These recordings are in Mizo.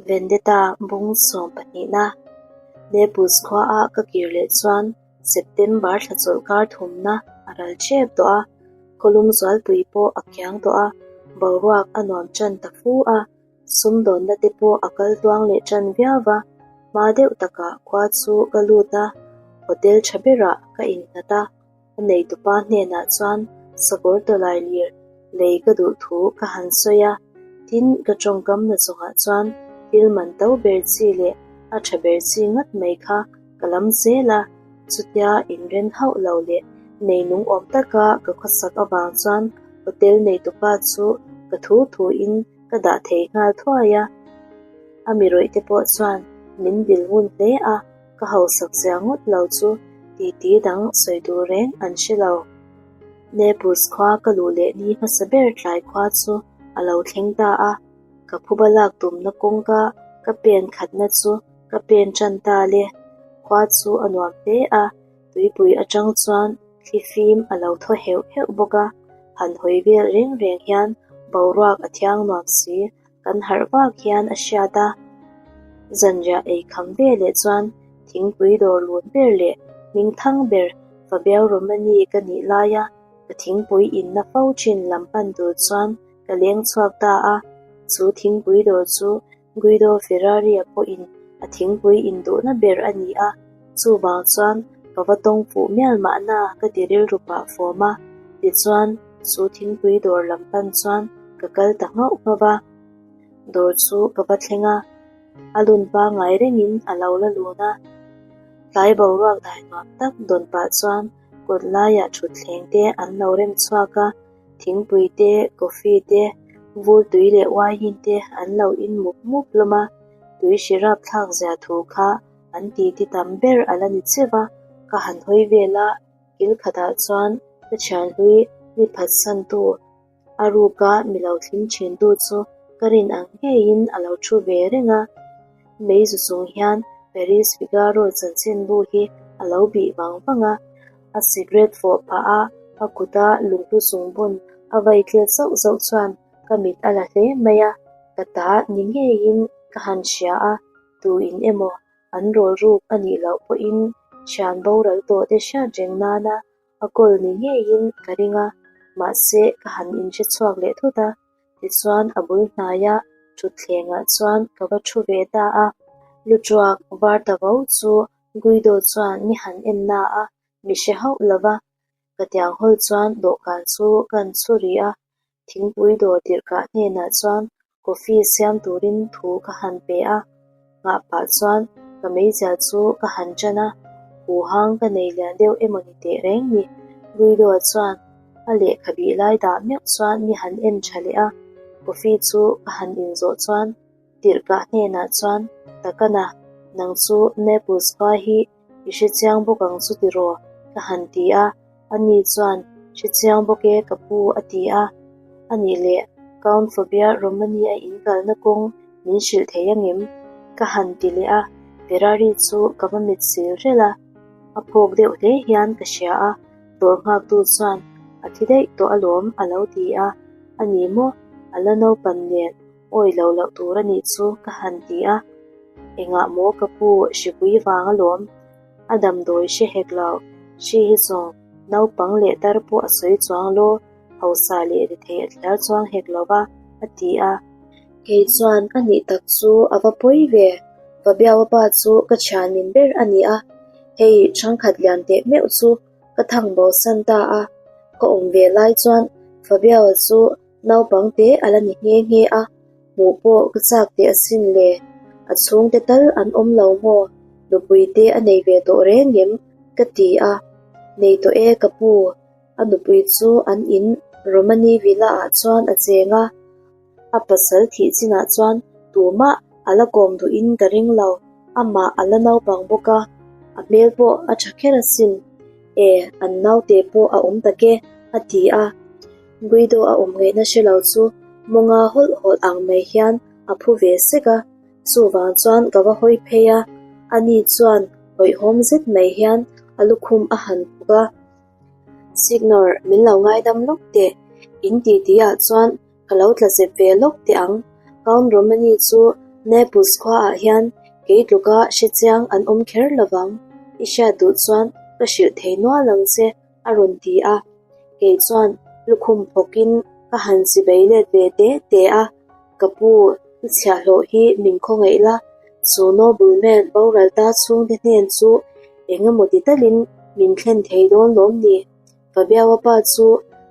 Vendetta bung sawm pahnihna Naples khuaah ka kir leh chuan September thla chawlhkar thumna a ral tep tawh a, khawlum zualpui pawh a kiang tawh a, boruak a nuam tan ta fu a, sumdawnna te pawh a kal tluang leh tan viau va, hma deuh takah khua chu ka lut a, hotel tha berah ka innghat a. A neitupa hnenah chuan sakawr tawlai lir lei ka duh thu ka han sawi a, tin ka tawngkam na chungah chuan thil man to ber chi leh a tha ber chi ngat mai kha ka lam zel a, chutia inren hauh lo leh nei nung awm taka ka khawsak avang chuan hotel neitupa chu ka thu thuin ka dah thei nghal thuai a, a mi rawih te pawh chuan min vil ngun hle a. Ka hausak zia ngawt lo chu titi dang sawi duh reng an hre lo. Naples khua ka luh leh ni hmasa ber tlai khua chu a lo thleng ta a, ka phuba lak tumna kawngka ka pen khatna chu ka pen tan ta le. Khua chu a nuam hle a, tuipui atang chuan thli fim a lo thaw heuh heuh bawk a, han hawi vel reng reng hian boruak a thiang nuam si. Kan harh vak hian a hriat a, zanriah ei kham ve leh chuan thingpui dawr lut ber leh hming thang ber Fabio Romani ka nih laia ka thingpui inna fo thin lam pan tur chuan ka leng chhuak ta a, chu thingpui dawr chu Guido Ferrari-a pawhin a thingpui induhna ber a ni a, chuvang chuan ka va tawng fuh mial mahna ka ti rilru pah fawm a, tichuan chu thingpui dawr lam pan chuan ka kal ta nghauh nghauh va, dawr chu ka va thleng a, a lun pangngai rengin a lo la lun a, tlai boruak dai nuam tak dawn pah chuan kawt laiah thutthleng te an lo rem chhuak a, thingpui te, coffee te, vur tui leh wine te an lo in mup mup hlawm a, tui hri rapthlak zia thu kha an titi tam ber a la ni cheu a, ka han hawi vel a, kil khatah chuan ka thianhlui mi phatsantu A ruka mi lo thlim thintu chu ka rin ang ngeiin a lo thu ve reng a, meizu chung hian Paris Figaro chanchinbu hi a lo bih vang vang a, a cigarette fawh phah a, a kuta lunghlu zungbun a vai tlet zauh zauh chuan ka mit a la hle mai a, ka ta ni ngeiin ka han hria a, tuin emaw an rawl ruk a nih loh pawhin thian boral tawh te hriat reng nana A kawl ni ngeiin ka ring a, mahse ka han inhre chhuak leh thut a, tichuan a bul hnaia thutthlengah chuan ka va thu ve ta a. Lutuak var ta vo chu Guido chuan mi han en na a, mi hre hauh lo va, ka tiang hawl chuan dawhkan chu kan chhu rih a, Thingpui dawr tirhkah hnenah chuan coffee siam turin thu ka han pe a, nghah pah chuan ka meizial chu ka han ṭan a, huhang ka nei lian deuh emaw ni teh reng ni. Guido-a chuan a lehkha bih lai dah meuh chuan mi han en ṭha leh a, coffee chu ka han inzawh chuan tirhkah hnenah chuan, Takana, nang chu Naples khua hi I hre chiang bawk ang chu tiraw? ka han ti a, ani chuan, Hre chiang bawk e ka pu a ti a. Anih leh, Count Fabia Romani a in kalna kawng min hrilh thei angem? ka han ti leh a, Ferrari chu ka va mit sil rel a, a phawk deuh hle hian ka hria a, dawr nghaktu chuan, A thi daih tawh alawm a lo ti a, a ni maw? A la naupan nen Awi lo loh tur a nih chu ka han ti a, engah maw ka pu hripui vang alawm, a damdawi hre hek lo, hri hi zawng naupang leh tar pawh a sawi chuang law, hausa leh rethei a thliar chuang hek lo va, a ti a. Kei chuan a nih tak chu a va pawi ve, va biaua pa chu ka thian min ber a ni a, hei thangkhat lian teh meuh chu ka thang bosan ta a, ka awm ve lai chuan Fabiaua chu Naupang te a la ni nghe nghe a, hmuh pawh ka chak teh asin le. A chhungte tal an awm lo maw? Nupui te a nei ve tawh reng em? ka ti a. Nei tawh e ka pu. A nupui chu an in Romani Villa ah chuan a cheng a. A pasal thih chinah chuan tumah a la kawm duhin ka ring lo, amah a la naupang bawk a, a hmel pawh a tha kher asin. E, an naute pawh a awm tak e, a ti a. Guido a awm ngaihna hre lo chu mawnga hawlh hawlh ang mai hian a phu ve sek a, chuvang chuan ka va hawi phei a, ani chuan hawihhawm zet mai hian a lukhum a han puk a. Signor, min lo ngaidam lawk teh, in titi ah chuan ka lo tla zep ve lawk teh ang, Count Romani chu Naples khuaah hian kei tluka hre chiang an awm kher lovang, i hriat duh chuan ka hrilh thei nual ang che, a rawn ti a. Kei chuan lukhum phawkin ka han chibei let ve te te a, Ka pu, i chhiahhlawh hi min khawngaih la, chu nobleman boral ta chhungte hnen chu eng emaw ti talin min thlen thei dawn lawm ni? Fabiaua pa chu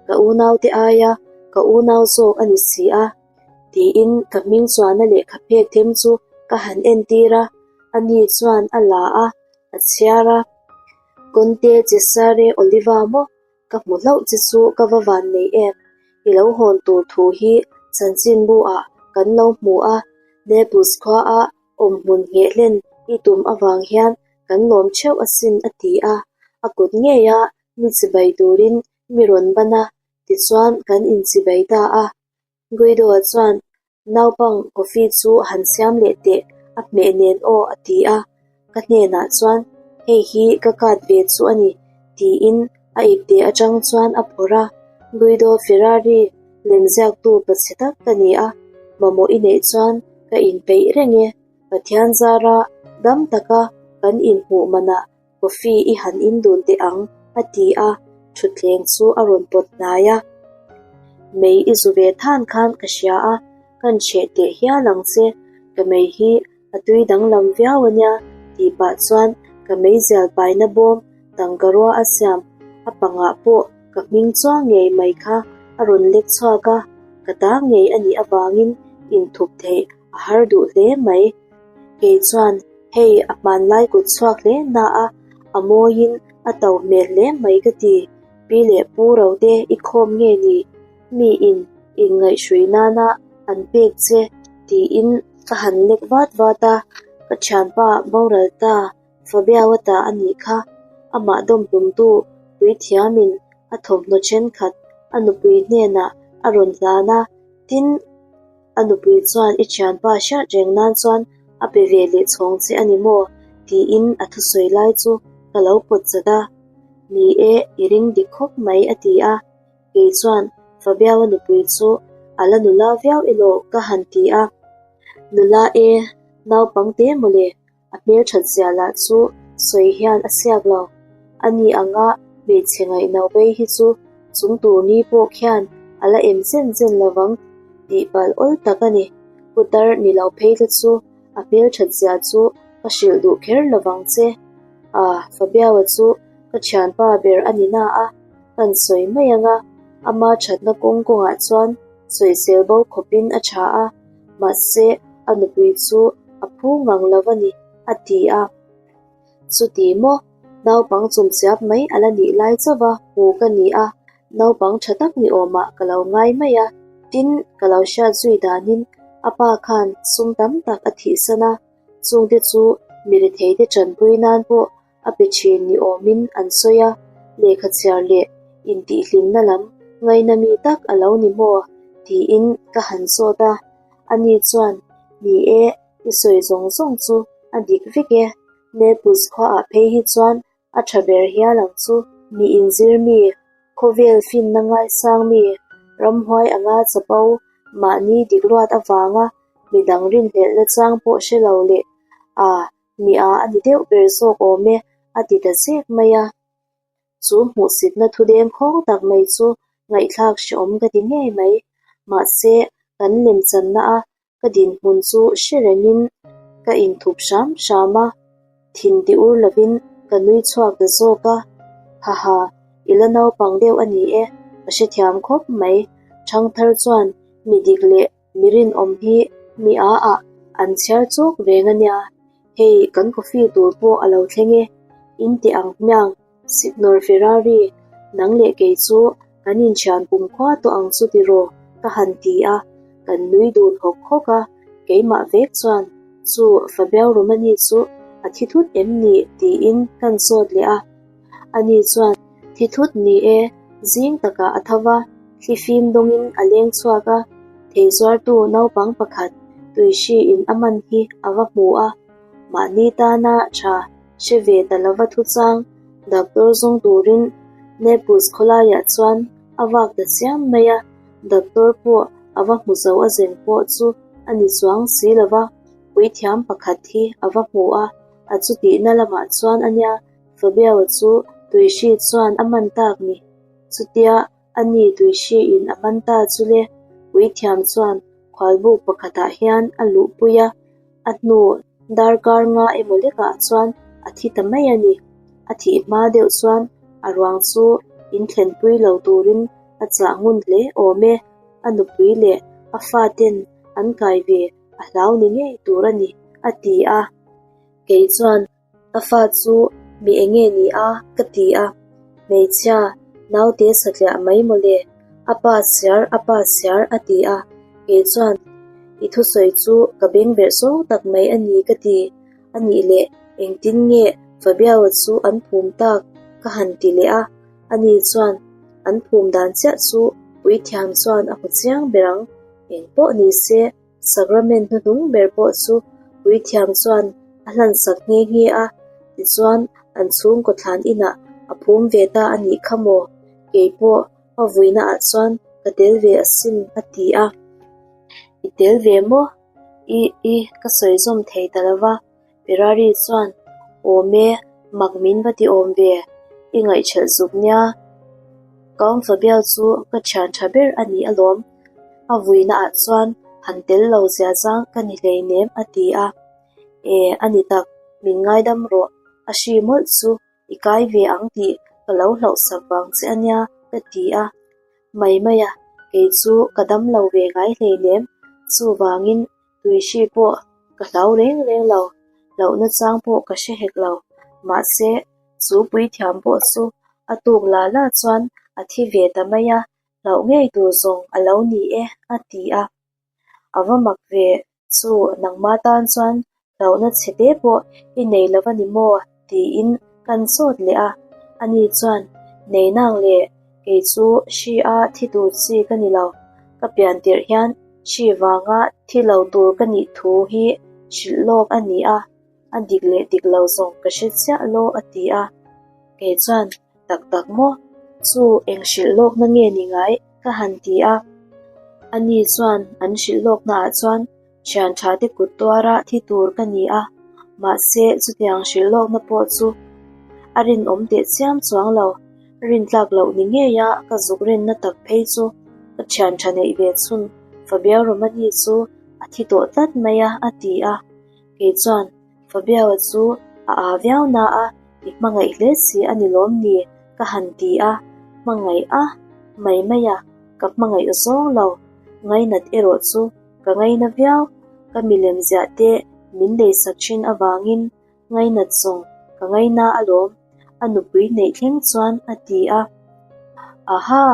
ka unaute aia ka unau zawk a ni si a, tiin ka hming chuanna lehkha phek them chu ka han entir a, ani chuan a la a, a chhiar a. Conte Cesare Oliva maw? Ka hmu hlauh che chu ka va van nei em? I lo hawn tur thu hi chanchinbu ah kan lo hmu a, Naples khua a awmhmun ngheh hlen i tum avang hian kan lawm theuh asin a ti a, a kut ngei a mi chibai turin mi rawn ban a, tichuan kan inchibai ta a. Guido-a chuan Naupang coffee chu han siam leh teh a hmeh nen aw a ti a, ka hnenah chuan hei hi ka cut ve chu a ni tiin a ipte atang chuan a phawrh a, Guido Ferrari lemziaktu pachhe tak ka ni a, mamawh i neih chuan ka inpeih reng e, Pathian zara dam taka kan inhmuh manah Coffee i han in dun teh ang, a ti a, thutthleng chu a rawn pawt hnai a. Mei i zu ve than khan ka hria a, kan chheh teh hial ang che, ka mei hi a tui danglam viau a nia, tih pah chuan ka meizial paina bawm tangkarua a siam a pangah pawh ka hming chuang ngei mai kha a rawn lek chhuak a, ka ta ngei a nih avangin inthup theih a har duh hle mai. Kei chuan hei a hmanlai kut chhuak hle na a, a mawiin a to hmel hle mai ka ti. Pi leh pu ro te i khawm nge ni? Mi in inngaihhrui nana an pek che tiin ka han lek vat vat a, ka thianpa boral ta Fabiaua ta a nih kha. Amah dawmhlumtu puithiamin a thawmhnaw thenkhat a nupui hnenah a rawn hlan a, tin, A nupui chuan i thianpa hriat reng nan chuan a pe ve leh chhawng che a ni maw? tiin a thusawi lai chu ka lo pawt chat a. Ni e, i ring dik khawp mai a ti a. Kei chuan Fabiaua nupui chu a la nula viau elaw ka han ti a. Nula e, naupang te mawle, A hmelthat zia lah chu sawi hian a siak lo. A ni anga hmeichhe ngaihno bei hi chu chung tur ni pawh khian a la em chen chen lovang tih palh awl tak a ni. Putar ni lo phei te chu a hmelthat zia chu ka hrilh duh kher lovang che. A, Fabiaua chu ka thianpa ber a ni na a, kan sawi mai anga ama thatna kawng kawngah chuan sawisel bo khawpin a tha a. Mahse, a nupui chu a phu ngang lo a ni, a ti a. Chuti maw, naupang chumchiap mai a la nih lai chauh a hmu ka ni a, naupang tha tak ni awmah ka lo ngai mai a. Tin, ka lo hriat zui danin a pa khan sum tam tak a thihsan a, chungte chu mi retheite tanpui nan pawh a pe thin ni awmin an sawi a, lehkha chhiar leh intihhlimna lam ngaina mi tak a lo ni maw? tiin ka han zawt a, ani chuan, Ni e, i sawi zawng zawng chu a dik vek e, Naples khuaah phei hi chuan a tha ber hial ang chu, mi inzir mi, khawvel finna ngaisang mi, ramhuai anga chapo, mahni dik luat avanga midang rinhlelhna chang pawh hre lo leh a Nia a ni deuh ber zawk awm e, a ti ta zek mai a. Chu hmuhsitna thu deng khawng tak mai chu ngaihthlak hrehawm ka ti ngei mai. Mahse, kan lemchanna a ka dinhmun chu hre rengin ka inthup hram hram a, thin ti ur lovin ka nui chhuak ta zawk a. Haha, i la naupang deuh a ni e, ka hrethiam khawp mai. Thangthar chuan mi dik leh Mi rinawm hi mi a ah an chhiar chawk reng a nia, hei kan coffee tur pawh a lo thleng e, in ti ang hmiang, Signor Ferrari, nang leh kei chu kan inthian kum khua tawh ang chu tiraw ka han ti a, kan nui dun hawk hawk a, keimah vek chuan chu Fabio Romani chu a thi thut em ni tiin kan zawt leh a. Ani chuan, Thi thut ni e, zing takah a tho va, thlifim dawngin a leng chhuak a, thei zuartu naupang pakhat tuihriin a man hi a va hmu a, mahni tana tha hre ve ta lova thuchang doctor zawng turin Naples khawlaiah chuan a vak ta chiam mai a, doctor pawh a va hmu zo a zeng pawh chu a ni chuang si lova. puithiam pakhat hi a va hmu a, a chutihna lamah chuan a nia Fabio-a chu tuihri chuan a man tak ni. Chutia a ni tuihriin a man ta chu le, puithiam chuan khualbuk pakhatah hian a luhpui a, a hnu darkar nga emaw lekah chuan a thi ta mai a ni. A thih hma deuh chuan a ruang chu in thlenpui lo turin a chah ngun hle awm e. A nupui leh a faten an kai ve a hlau ni ngei tur a ni, a ti a. Kei chuan a fa chu mi eng nge ni a? ka ti a. Hmeichhia, naute satliah mai mawle, a pa siar, a pa siar, a ti a. Kei chuan i thusawi chu ka beng verh zawng tak mai a ni ka ti. A nih leh engtin nge Fabiao chu an phum tak? ka han ti leh a. Ani chuan an phum dan chiah chu puithiam chuan a hmu chiang ber ang. Eng pawh ni se, Sacrament hnuhnung ber pawh chu puithiam chuan a hlansak nghe nghe a, tichuan an chhungkaw thlan inah a phum ve ta a nih kha maw? Kei pawh a vuinaah chuan ka tel ve asin a ti a. I tel ve maw? I, i, ka sawi zawm thei ta lo va. Ferrari chuan, Awm e, mak min va ti awm ve, i ngaihchelh zuk nia. Count Fabial chu ka thian tha ber a ni alawm, a vuinaah chuan han tel lo zia zang ka ni hleinem a ti a. E, a ni tak, min ngaidam rawh, a hri mawlh chu i kai ve ang tih ka lo hlauhsak vang che a nia ka ti a. Mai mai a, kei chu ka dam lo ve ngai hleinem, chuvangin Tuihri pawh ka hlau reng reng lo, hlauhna chang pawh ka hre hek lo. Mahse, chu puithiam pawh chu a tuk la la chuan a thi ve ta mai a, hlauh ngei tur zawng a lo ni e, a ti a. A va mak ve chu nangma tan chuan hlauhna chhe te pawh i nei lo a ni maw? tiin kan zawt leh a. Ani chuan, Nei nang le, Kei chu hri a thi tur chi ka ni lo, ka pian tirh hian hri vanga thi lo tur ka nih thu hi hrilh lawk a ni a, a dik leh dik lo zawng ka hre chiah lo a ti a. Kei chuan, Tak tak maw? Chu eng hrilh lawkna nge ni ngai? ka han ti a. Ani chuan an hrilh lawknaah chuan Thian tha te kut tuara thi tur ka ni a, mahse chutiang hrilh lawkna pawh chu a rinawm teh chiam chuang lo. Rintlak loh ni ngeia ka zuk rinna tak phei chu ka thian tha neih ve chhun Fabio Romani chu a thi tawh tlat mai a, a ti a. Kei chuan Fabio-a chu a aa viau na a, i hmangaih hle si a ni lawm ni? ka han ti a, hmangaih a, mai mai a, ka hmangaih zawng lo, ngainat erawh chu Ka ngaina viau, ka milem ziah te min leisak thin avangin ngainat zawng ka ngaina alawm, a nupui neih thleng chuan a ti a. Aha!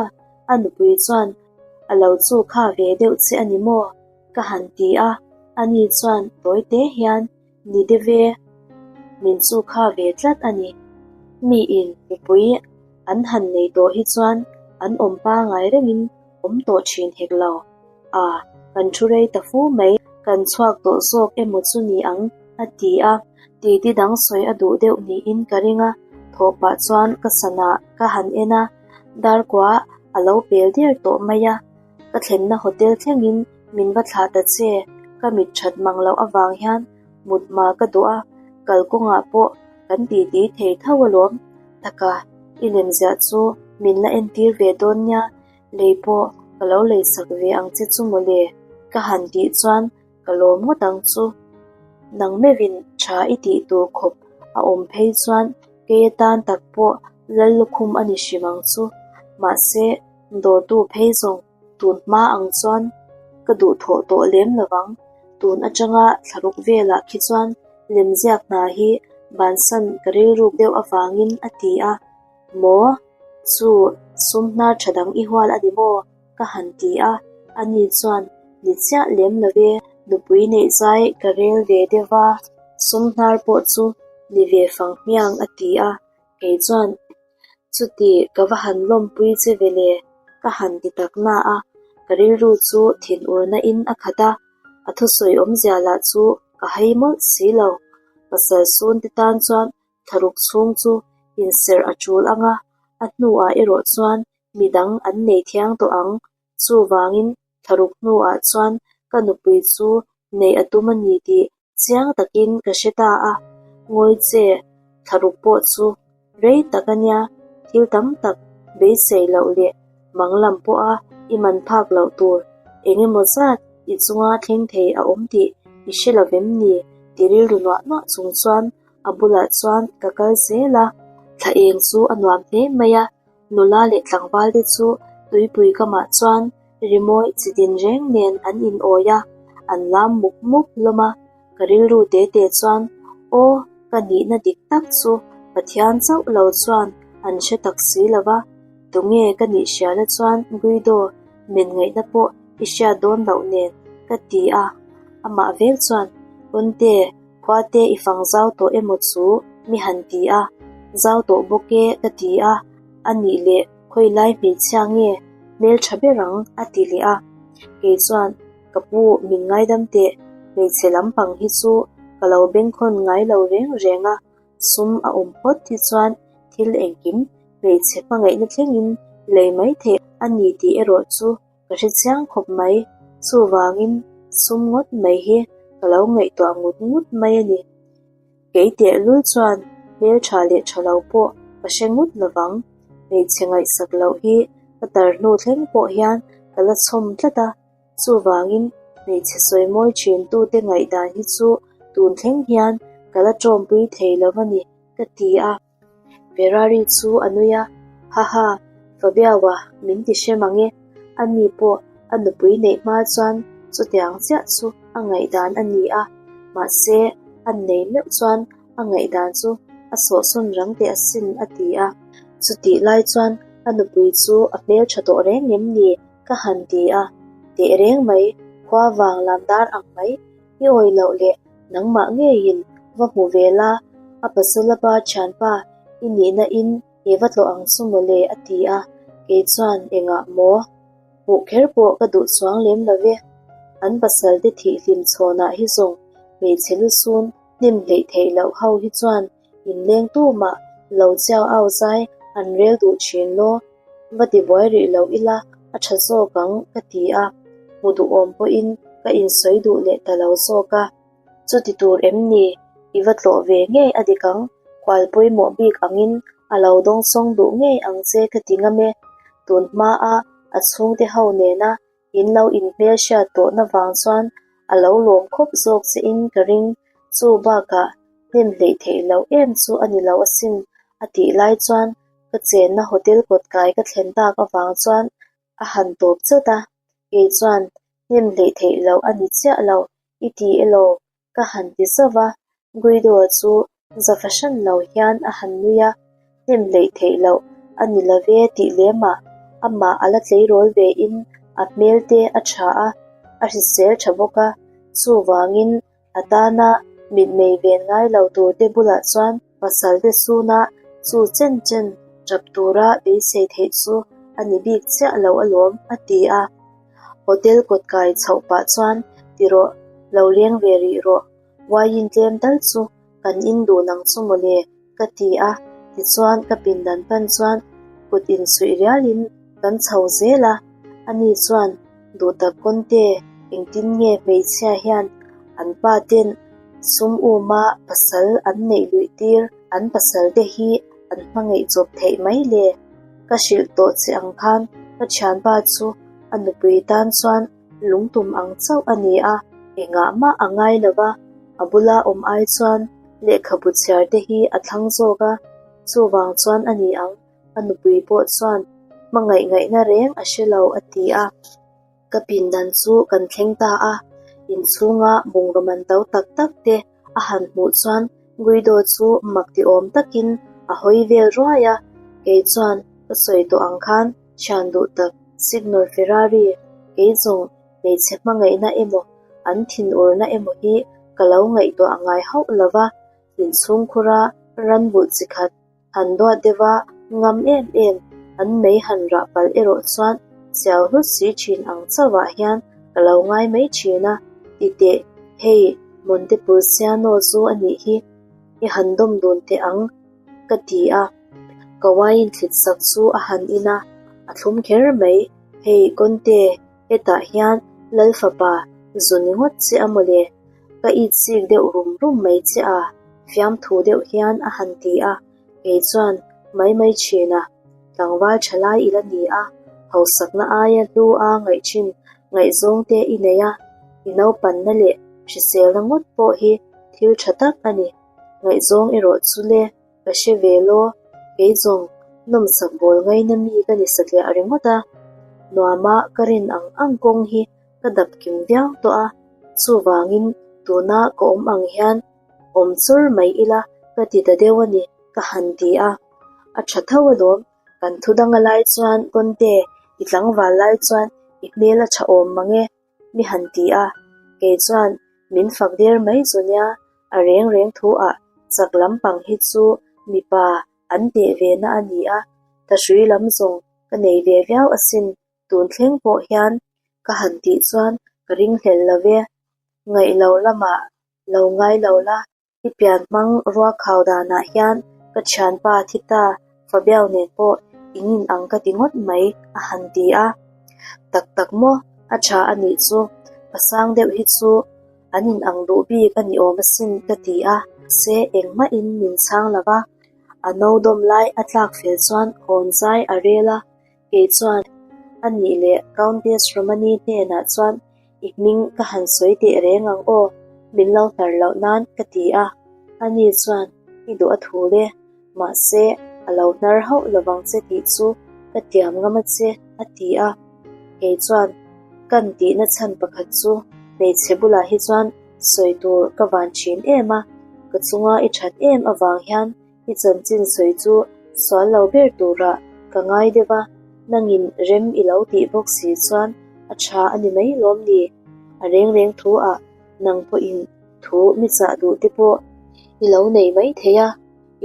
A nupui chuan a lo chu kha ve deuh che a ni maw? ka han ti a, ani chuan tawi te hian Ni deuh e, min chu kha ve tlat a ni. Miin mipui an han nei tawh hi chuan an awm pangai rengin awm tawh thin hek lo. A, kan thu rei ta fu mai, kan chhuak tawh zawk emaw chu ni ang, a ti a. Titi dang sawi a duh deuh niin ka ring a, thawh pah chuan ka sana ka han en a, darkua a lo pel der tawh mai a. Ka thlenna hotel thlengin min va thlah ta che, ka mit that mang loh avang hian mut hma ka duh a, kalkawngah pawh kan titi thei tho alawm. Taka, i lemziah chu min la entir ve dawn nia, lei pawh ka lo leisak ve ang che chu mawle, ka han tih chuan ka lawm ngawt ang chu. Nang meuhin tha i tih tur khawp a awm phei chuan kei atan tak pawh lal lukhum a ni hrim ang chu. Mahse, dawrtu phei zawng tun hma ang chuan ka duhthawh tawh lem lo vang. Tun atanga thlaruk velah khi chuan lemziak hna hi bansan ka rilruk deuh avangin a ti a. Maw? Chu sum hnar tha dang i hual a ni maw? Ka han ti a, ani chuan ni chiah lem lo e, nupui neih zai ka rel ve deuh va, sum hnar pawh chu ni ve fang hmiang a ti a, kei chuan chuti ka va han lawmpui che ve le ka han ti tak na a, ka rilru chu thinurna in a khat a, a thusawi awmzia lah chu ka hai mawlh si lo, pasal sun te tan chuan thlaruk chhung chu inserh a tul ang a, a hnuah erawh chuan midang an nei thiang tawh ang. Chuvangin thlaruk hnuah chuan ka nupui chu neih a tum a ni tih Chiang takin ka hre ta a, ngawi che thla ruk pawh chu rei tak a nia, thil tam tak beisei loh leh mang lam pawha i man phak loh tur eng emaw zat i chunga thleng thei a awm tih i hre lo vem ni ti rilru nuah nuah chung chuan a bulah chuan ka kal zel a, thla eng chu a nuam hle mai a, nula leh tlangval te chu tuipui kamah chuan rimawi chi din reng nen an inawi a, an lam mup mup hlawm a, ka rilru te te chuan aw ka nihna dik tak chu Pathian chauh lo chuan an hre tak si lo va, tunge ka nih hriala chuan Guido men ngaihna pawh i hriat dawn loh nen ka ti a, amah vek chuan Conte Khuate i fang zau tawh emaw chu mi han ti a, zau tawh bawk e ka ti a, a nih leh khawilai hmeichhia nge hmeltha ber ang a ti leh a, kei chuan ka pu min ngaidam teh hmeichhe lampang hi chu ka lo bengkhawn ngai lo reng reng a, sum a awm phawt hi chuan thil engkim hmeichhe hmangaihna thlengin lei mai theih a ni tih erawh chu Ka hre chiang khawp mai, chuvangin sum ngawt mai hi ka lo ngaihtuah ngut ngut mai a ni. Kei tehlul chuan hmeltha leh tha lo pawh ka hre ngut lovang, hmeichhe ngaihsak loh hi ka tar hnu thleng pawh hian ka la chhawm tlat a, chuvangin hmeichhe sawi mawi thin tute ngaihdan hi chu tun thleng hian ka la tawmpui thei lo a ni ka ti a. Ferrari chu a nui a, Haha, Fabiaua min ti hre mang e, ani pawh a nupui neih hma chuan chutiang chiah chu a ngaihdan a ni a, mahse an nei meuh chuan a ngaihdan chu a sawhsawn rang teh asin a ti a. Chutih lai chuan a nupui chu a hmeltha tawh reng em ni ka han ti a, teh reng mai, khua vang lam dar ang mai I awi loh leh nangmah ngeiin va hmu ve la, a pasala pa thianpa i nihna in i va tlawh ang chu mawle a ti a, kei chuan engah maw? Hmuh kher pawh ka duh chuang lem lo ve, an pasal te thih hlim chhawnah hi zawng hmeichhe lusun hnim hleih theih loh ho hi chuan inleng tumah lo chiau au zai an rel duh thin law, va ti buai rih lo ila a tha zawk ang ka ti a, hmu duhawm pawhin ka insawi duh leh ta lo zawk a. Chuti tur em ni? I va tlawh ve ngei a dik ang, khual pawimawh bik angin a lo dawngsawng duh ngei ang che ka ti ngam e. Tun hmaa a chhungte ho nena In lo inhmel hriat tawhna vang chuan a lo lawm khawp zawk che in ka ring, chu bakah hnem hleih theih loh em chu a ni lo asin a tih lai chuan ka chenna hotel kawt kai ka thlen tak avang chuan a han tawp chat a, kei chuan hnem hleih theih loh a ni chiah lo i ti elaw Ka han ti zauh a, Guido-a chu za fahran lo hian a han nui a, hnem hleih theih loh a ni lo ve tih lemah amah a la tleirawl ve in a hmel te a tha a, a hrisel tha bawk a, chuvangin a tana mitmei ven ngai lo tur te bulah chuan pasal te suna chu chen chen tap tura beisei theih chu a ni bik chiah lo alawm a ti a. Hotel kawt kai chhoh pah chuan ti rawh, lo leng ve rih rawh, wine tlem tal chu kan in duh nang chu mawle ka ti a, tichuan ka pindan pan chuan kut insuih rialin kan chho zel a, ani chuan duhtak Conte engtin nge hmeichhia hian an pa ten sum uma pasal an neih luih tir an pasal te hi an hmangaih chawp theih mai le? Ka hrilh tawh che ang khan ka thianpa chu a nupui tan chuan lungtum ang chauh a ni a, engah mah a ngai lo va, a bula awm ai chuan lehkhabu chhiar te hi a thlang zawk a, chuvang chuan a ni ang, a nupui pawh chuan hmangaih ngaihna reng a hre lo a ti a. Ka pindan chu kan thleng ta a, inchhunga bungraw man to tak tak te a han hmuh chuan Guido chu mak ti awm takin a hawi vel ruai a, kei chuan ka sawi tawh ang khan thian duh tak Signor Ferrari, kei zawng hmeichhe hmangaihna emaw an thinurna emaw hi ka lo ngaihtuah ngai hauh lo va, inchhungkhura ranbulh chi khat Han duat deuh a, ngam em em, an mei han rah palh erawh chuan chiau hlut si thin ang chauhah hian ka lo ngai mai thin a, ti teh, hei Montepulciano zu a nih hi, i han dawm dun teh ang, ka ti a. Ka wine thlit sak chu a han in a, a thlum kher mai, hei Conte, hetah hian Lal fapa zu ni ngawt che a mawle. Ka itsik deuh rum rum mai che a, fiamthu deuh hian a han ti a, kei chuan mai mai thin a, tlangval tha lai i la ni a, hausakna aia hlu a ngaih thin ngaihzawng te i nei a, i naupanna leh hriselna ngawt pawh hi thil tha tak a ni, ngaihzawng erawh chu le. Ka hre ve law, kei zawng nawmsak bawl ngaina mi ka ni satliah ringawt a, nuama ka rin ang ang kawng hi ka dap kim viau tawh a, chuvangin tuna ka awm ang hian awm chur mai ila ka ti ta deuh a ni ka han ti a, a tha tho alawm, kan thu dang a lai chuan Conte i tlangval lai chuan i hmel a tha awm mang e. Mi han ti a, kei chuan min fak der mai chu nia, a reng reng thu ah chak lampang hi chu mipa an teh ve na a ni a, thahrui lam zawng ka nei ve viau asin tun thleng pawh hian ka han tih chuan ka ringhlel lo ve, ngaih lo lamah lo ngai lo la. I pian hmang ruakhau danah hian ka thianpa thi ta Fabiao nen pawh in in ang ka ti ngawt mai a han ti a. Tak tak maw a tha a nih chu, pasang deuh hi chu an in ang duh bik a ni awm asin ka ti a. Se engmahin min chhang lo va, a no dawm lai a tlak fel chuan hawn zai a rel a, kei chuan a nih leh Countess Romani hnenah chuan I hming ka han sawi teh reng ang aw, min lo hnar loh nan ka ti a. Ani chuan i duh a thul e, mahse a lo hnar hauh lovang che tih chu ka tiam ngam a che a ti a. Kei chuan kan tihna chhan pakhat chu hmeichhe bulah hi chuan sawi tur ka van thin em a, ka chunga i that em avang hian I chanchin sawi chu sual lo ber turah ka ngai deuh a, nangin rem i lo tih bawk si chuan a tha a ni mai lawm ni? A reng reng thu ah nang pawhin thu mi chah duh te pawh i lo nei mai thei a,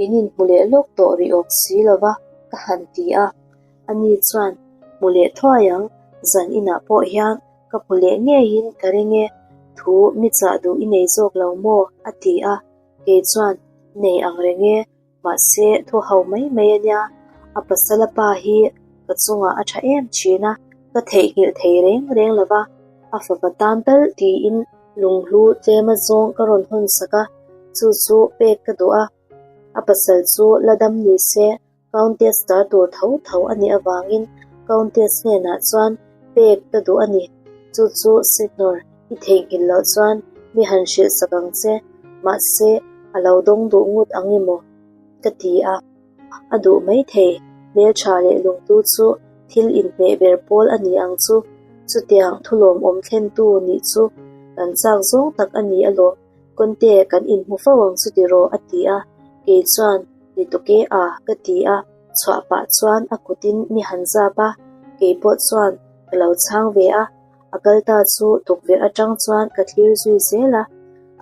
in inhmu leh lawk tawh rih awk si lo va ka han ti a. Ani chuan hmu leh thuai ang, zan inah pawh hian ka hmu leh ngeiin ka ring e, thu mi chah duh i nei zawk lo maw? a ti a. Kei chuan nei ang reng e, mahse thu ho mai mai a nia, a pasala pa hi ka chungah a tha em thin a, ka theihnghilh thei reng reng lo va, a fapa tan tal tiin lunghlu tlem a zawng ka rawn hawn sak a, chu chu pek ka duh a, a pasal chu la dam ni se Countess ta tur tho tho a nih avangin Countess hnenah chuan pek ka duh a ni. Chu chu Signor, i theihnghilh loh chuan mi han hrilh sak ang che, mahse a lo dawng duh ngut ang emaw? ka ti a. A duh maithei, hmeltha leh lungtu chu thil inhmeh ber pawl a ni ang chu. Chutiang thulawmawm thlentu nih chu kan chak zawng tak a ni alawm. Conte kan inhmu fo ang chu tiraw a ti a, kei chuan ni tawk e a ka ti a, chhuah pah chuan a kutin mi han zap a, kei pawh chuan ka lo chhang ve a, a kal ta chu tukverh atang chuan ka thlir zui zel a,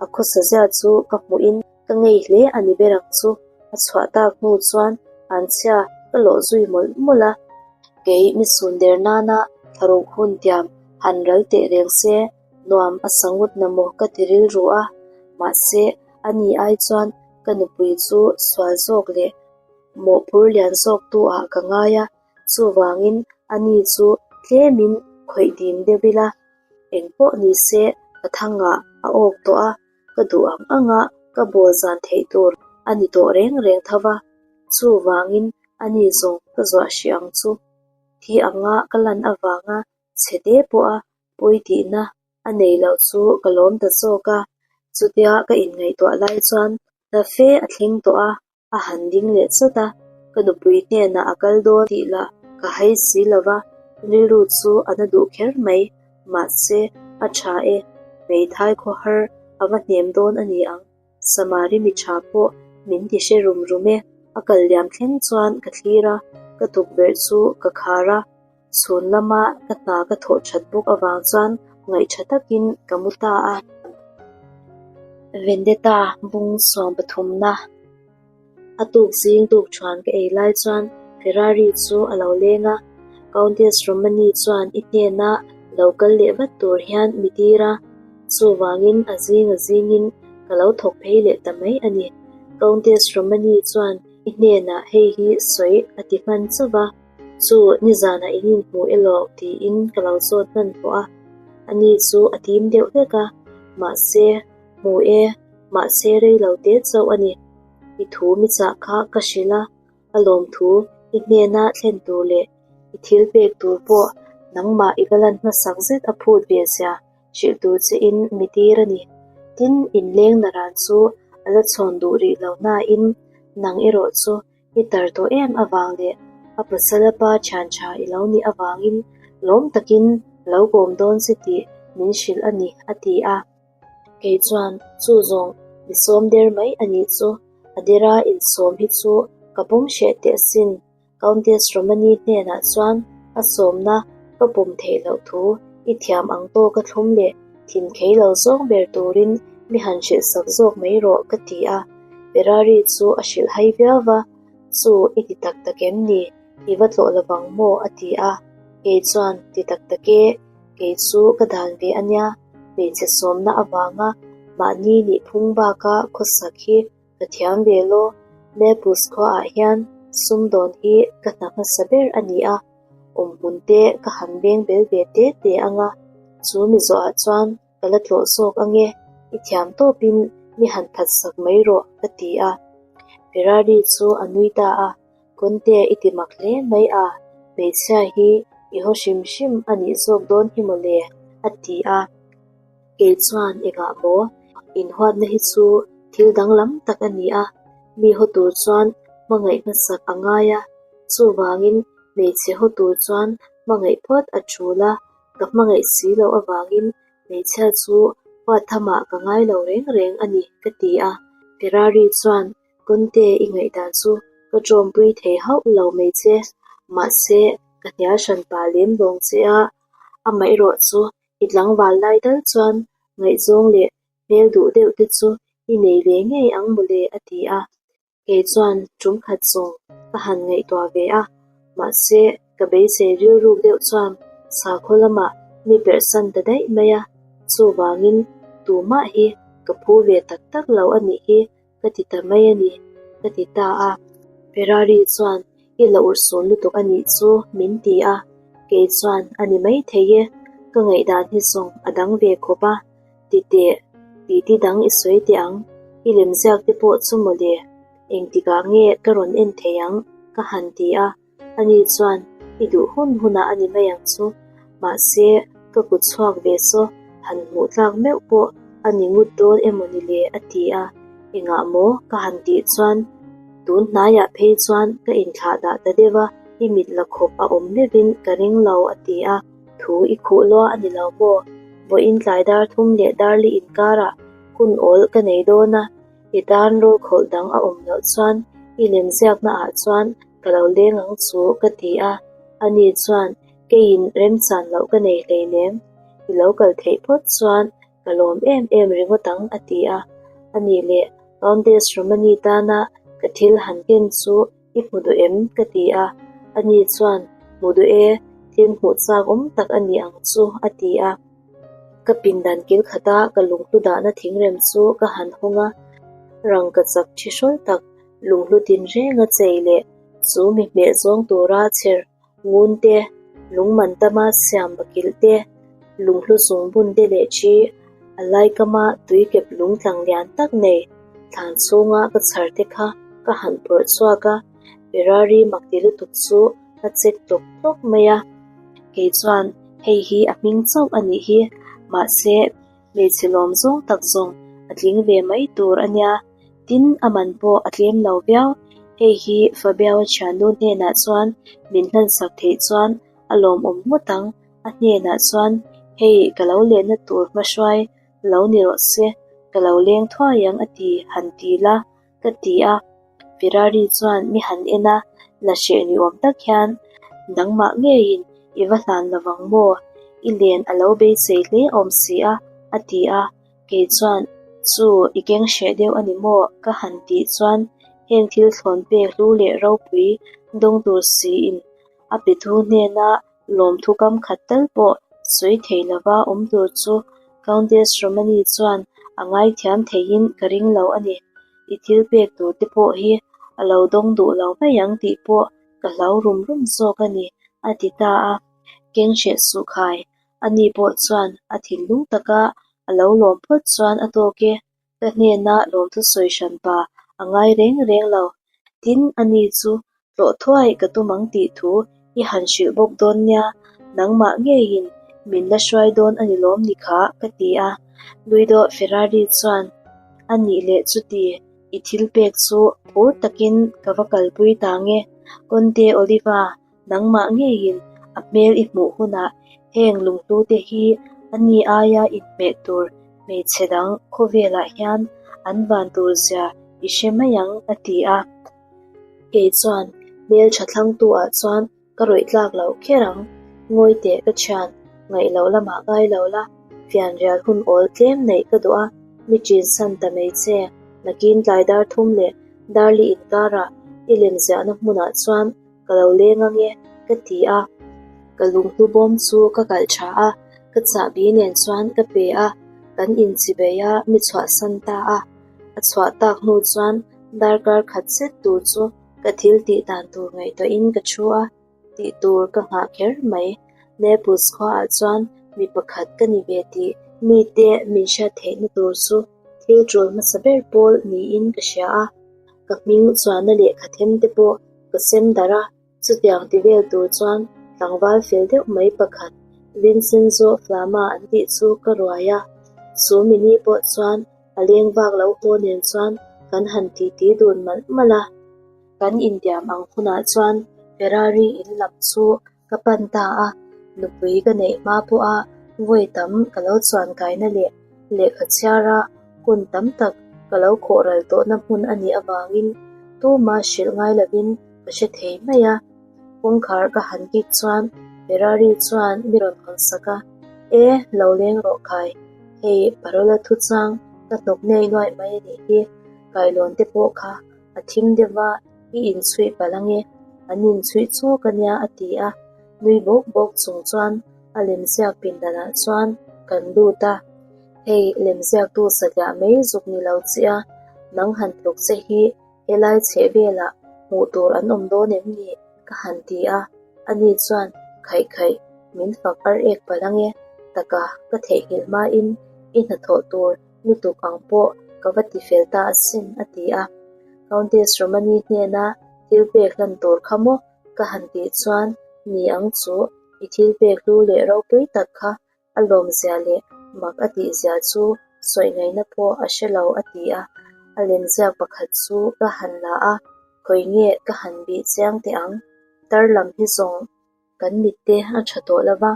a khawsa zia chu ka hmuhin ka ngei hle a ni ber ang chu, a chhuah tak hnu chuan anchhia ka lawh zui mawlh mawlh a, kei mi chhun der nana thlaruk hun tiam han ral teh reng se. Nuam a sa ngut na maw ka ti rilru a, mahse ani ai chuan ka nupui chu sual zawk leh mawhphur lian zawk tu ah ka ngai a, chuvangin ani chu tlemin khawih dim deuh ila, engpawh ni se ka thangah a awk tawh a, ka duh ang anga ka bawl zan theih tur a ni tawh reng reng tho va, chuvangin ani zawng ka zuah hrih ang chu thi anga ka lan avanga chhe te pawha Pawi tihna a nei loh chu ka lawm ta zawk a, chutia ka inngaihtuah lai chuan hna fe a thleng tawh a, a han ding leh chawt a, ka nupui hnenah a kal dawn tih lah ka hai si lo va, rilru chu a na duh kher mai, mahse a tha e, hmeithai khawhar a va hnem dawn a ni ang, Samari mi tha pawh min ti hre rum rum e, a kal liam thleng chuan ka thlir a, ka tukverh chu ka khar a. Chhun lama ka hna ka thawh that bawk avang chuan ngaihṭha takin ka mu ta a. Vendetta bung suam pathumna a tuk zing tuk thuan ka ei lai chuan Ferrari chu a lo leng a, Countess Romani chuan i hnena lo kal leh vat tur hian mi tir a, chuvangin a zing a zingin ka lo thawk phei leh ta mai a ni. Countess Romani chuan i hnenah hei hi sawi a ti hman chauh va. Chu nizanah in inhmu elaw tiin ka lo zawt hman pawh a, ani chu a tim deuh hlek a, mahse Hmu e, mahse rei lo te chauh a ni. I thu mi chah kha ka hrilh a, a lawmthu i hnena thlen tur leh i thil pek tur pawh nangmah i va lan hmasak zet a phut ve zia hrilh tur che in mi tir a ni. Tin, inleng naran chu a la chhawn duh rih lo nain nang erawh chu i tar tawh em avang leh a pasala pa thian tha i lo nih avangin lawm takin lo kawm dawn che tih min hrilh a ni, a ti a. Kei chuan chu zawng mi sawm der mai a nih chu, a dera insawm hi chu ka pawm hreh teh asin. Countess Romani hnenah chuan a sawmna ka pawm theih loh thu i thiam ang tawk a thlum leh thin khei lo zawng ber turin mi han hrilh sak zawk mai rawh ka ti a. Ferrari chu a hrilh hai viau va, Chu i ti tak tak em ni? I va tlawh lovang maw? a ti a. Kei chuan, Ti tak tak e, kei chu ka dan ve a nia, hmeichhe sawmna avanga mahni nihphung baka khawsak hi Ka thiam ve law, Naples khuaah hian sumdawn hi ka hna hmasa ber a ni a, awmhmun te ka han veng bel ve te te ang a, chu mi zawhah chuan ka la tlawh zawk ang e, i thiam tawpin mi han that sak mai rawh ka ti a. Ferrari chu a nui ta a, Conte i ti mak hle mai a, hmeichhia hi i haw hrim hrim a nih zawk dawn hi mawle a ti a. Kei chuan engah maw? Inhuatna hi chu thil danglam tak a ni a, mi haw tur chuan hmangaih hmasak a ngai a, chuvangin hmeichhe haw tur chuan hmangaih phawt a tul a, ka hmangaih si loh avangin hmeichhia chu huat thamah ka ngai lo reng reng a ni ka ti a. Ferrari chuan Conte i ngaihdan chu ka tawmpui thei hauh lo mai che, mahse ka hnial hran pah lem lawng che a, amaherawh chu I tlangval lai dal chuan ngaihzawng leh hmel duh deuh te chu i nei ve ngei ang mawle a ti a. Kei chuan tum khat zawng ka han ngaihtuah ve a, mahse ka beisei rilruk deuh chuan sakhaw lamah mi perhsan ta daih mai a, chuvangin tumah hi ka phu ve tak tak lo a nih hi ka ti ta mai a ni, ka ti ta a. Ferrari chuan i la urhsun lutuk a nih chu min ti a, kei chuan a ni mai thei e, ka ngaihdan hi zawng a dang ve khawp a, ti teh, titi dang i sawi teh ang, i lemziak te pawh chu mawle, engtikah nge ka rawn en thei ang ka han ti a. Ani chuan, I duh hun hunah a ni mai ang chu. Mahse, ka kut chhuak ve saw han hmuh tlak meuh pawh a ni ngut dawn emaw ni le? a ti a. Engah maw? ka han tih chuan, Tun hnaiah phei chuan ka inthlah dah ta deuh a, i mit la khawp a awm meuhin ka ring lo, a ti a. Thu i khuh lua a ni lo maw? Vawiin tlai dar thum leh darli inkarah hun awl ka nei dawn a, I tan rawlkhawlh dang a awm loh chuan i lemziakna ah chuan ka lo leng ang chu ka ti a, ani chuan keiin remchan loh ka nei hleinem, i lo kal theih phawt chuan ka lawm em em ringawt ang a ti a, ani leh Countess Romani tana ka thil han ken chu I hmu duh em? ka ti a, ani chuan Hmu duh e, thil hmuh chak awm tak a ni ang chu a ti a. Ka pindan kil khata ka lunghlu dahna thingrem chu ka han hawng a, rangka chak thi hrawl tak lunghlu tinrenga chei leh chu mi hmeh zawng tura chher Ngun te, lungman tama siam bakilh te, lunghlu zungbun te leh thi, a laikama tuikep lung tlang lian tak nei thlan chhunga ka chhar te kha ka han phawrh chhuak a, Ferrari mak ti lutuk chu a chek tlawk tlawk mai a. Kei chuan hei hi a hming chauh a nih hi, mahse hmeichhe lawm zawng tak zawng a tling ve mai tur a nia. Tin, a man pawh a tlem lo viau. Hei hi Fabiao thiannu hnenah chuan min hlansak theih chuan a lawmawm ngawt ang. A hnenah chuan, Hei, ka lo lenna tur hmahruai lo ni rawh se, ka lo leng thuai ang a ti, han ti la, ka ti a. Ferrari chuan mi han en a, la hreh ni awm tak hian, Nangmah ngeiin i va hlan lovang maw? I len a lo beisei hle awm si a, a ti a. Kei chuan, Chu, i keng hreh deuh a ni maw? ka han tih chuan heng thil thlawn pek hlu leh ropui dawng tur siin a pe thu hnena lawmthu kam khat tal pawh sawi thei lova awm tur chu Countess Romani chuan a ngaithiam theiin ka ring lo a ni. I thil pek tur te pawh hi a lo dawng duh lo mai ang tih pawh ka hlau rum rum zawk a ni, a ti ta a. Keng hreh suh khai, Ani pawh chuan a thinlung taka a lo lawm phawt chuan a tawk e. Ka hnena lawmthu sawi hran pa a ngai reng reng lo. Tin, ani chu tlawh thuai ka tum ang tih thu i han hrilh bawk dawn nia, nangmah ngeiin min la hruai dawn a ni lawm ni kha, ka ti a. Guido Ferrari chuan, A nih leh chuti, i thil pek chu phur takin ka va kalpui ta nge, Conte Oliva, Nangmah ngeiin a hmel i hmuh hunah heng lunghlute hi a ni aia inhmeh tur hmeichhe dang khawvelah hian an van tur zia i hre mai ang a ti a. Kei chuan hmel tha thlangtu ah chuan ka rawih tlak loh kher ang. Ngawi teh ka thian, ngaih loh lamah ngai lo la, fianrial hun awl tlem neih ka duh a, mi chin san ta mai che, nakin tlai dar thum leh darli inkarah i lemziahna hmunah chuan Ka lo leng ange, ka ti a. Ka lunghlu bawm chu ka kalh tha a, ka chahbi nen chuan ka pe a, kan inchibei a mi chhuahsan ta a. A chhuah tak hnu chuan darkar khat zet tur chu ka thil tih dan tur ngaihtuahin ka thu a, tih tur ka nghah kher mai. Naples khuaah chuan mi pakhat ka ni ve tih mite min hriat theihna tur chu thil tul hmasa ber pawl niin ka hria a, ka hming chuanna lehkha them te pawh Ka sem darh a, chutiang ti vel tur chuan tlangval fel deuh mai pakhat Vincenzo Flama an tih chu ka ruai a, chu mini pawh chuan a leng vak lo haw nen chuan kan han titi dun malh malh a. Kan intiam ang hunah chuan Ferrari in lam chu Ka pan ta a, nupui ka neih hma pawha vawi tam ka lo chuan kaina leh lehkha chhiara hun tam tak ka lo khawh ral tawhna hmun a nih avangin tuma hrilh ngai lovin ka hre thei mai a. Kawngkhar ka han kik chuan Ferrari chuan mi rawn hawn sak a, E, lo leng rawh khai, hei parola thuchang ka hnawk nei nuaih mai a nih hi, kailawn te pawh kha a thim deuh va, I inchhuih palh ange, an inchhuih chuk a nia a ti a, nui bawk bawk chung chuan a lemziak pindanah chuan kan lut a, Hei lemziaktu satliah mai zuk ni lo che a, nang han tluk che hi helai chheh velah hmuh tur an awm dawn em ni? ka han ti a, ani chuan khaih khaih min fak ar ek palh ange, taka ka theihnghilh hmain i hnathawh tur lutuk ang pawh ka va ti fel ta asin a ti a. Countess Romani hnena thil pek hlan tur kha maw ka han tih chuan ni ang chu i thil pek hlu leh ropui tak kha a lawmzia leh mak a tihzia chu sawi ngaihna pawh a hre lo a ti a. A lemziak pakhat chu ka han la a, khawi nge ka han bih chiang teh ang, tar lam hi zawng Kan mitte a tha tawh lo va,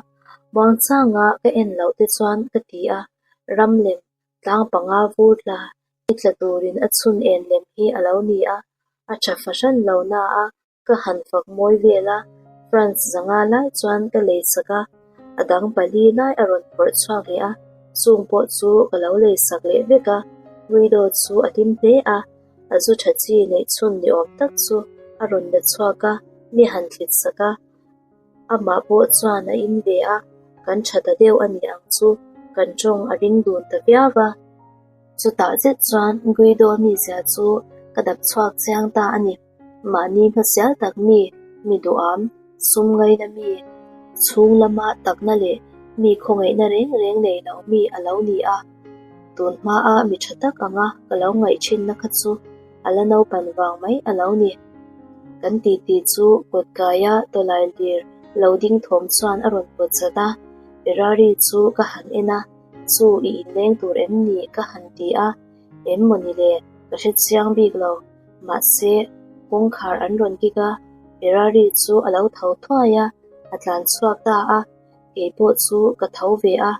muangchanga ka en loh te chuan ka ti a, ram lem tlang panga vur tla ni tla turin a chhun en lem hi a lo ni a, a tha fahran lo na a, ka han fak mawi vel a, France zanga lai chuan ka lei sak a, a dang pali lai a rawn phawrh chhuak leh a, chung pawh chu ka lo lei sak leh vek a, Guido chu a hlim hle a. A zu tha chi neih chhun ni awm tak chu a rawn la chhuak a, mi han thlit sak a. Amah pawh chuan a in ve a, kan tha ta deuh a ni ang chu, kan tawng a ring dun ta viau a. Chutah zet chuan Guido mizia chu ka dap chhuak chiang ta a ni. Mahni hmasial tak mi, mi duham, sum ngaina mi, chhung lama takna leh mi khawngaihna reng reng nei lo mi a lo ni a. Tun hmaa mi tha tak anga ka lo ngaih thinna kha chu a la naupan vang mai a lo ni. Kan titi chu kawtkaia tawlai lir lo ding thawm chuan a rawn pawt chat a, Ferrari chu ka han en a, Chu i inleng tur em ni? ka han ti a, Em maw ni le, ka hre chiang bik lo. Mahse, kawngkhar an rawn kik a, Ferrari chu a lo tho thuai a, a tlan chhuak ta a. Kei pawh chu ka tho ve a,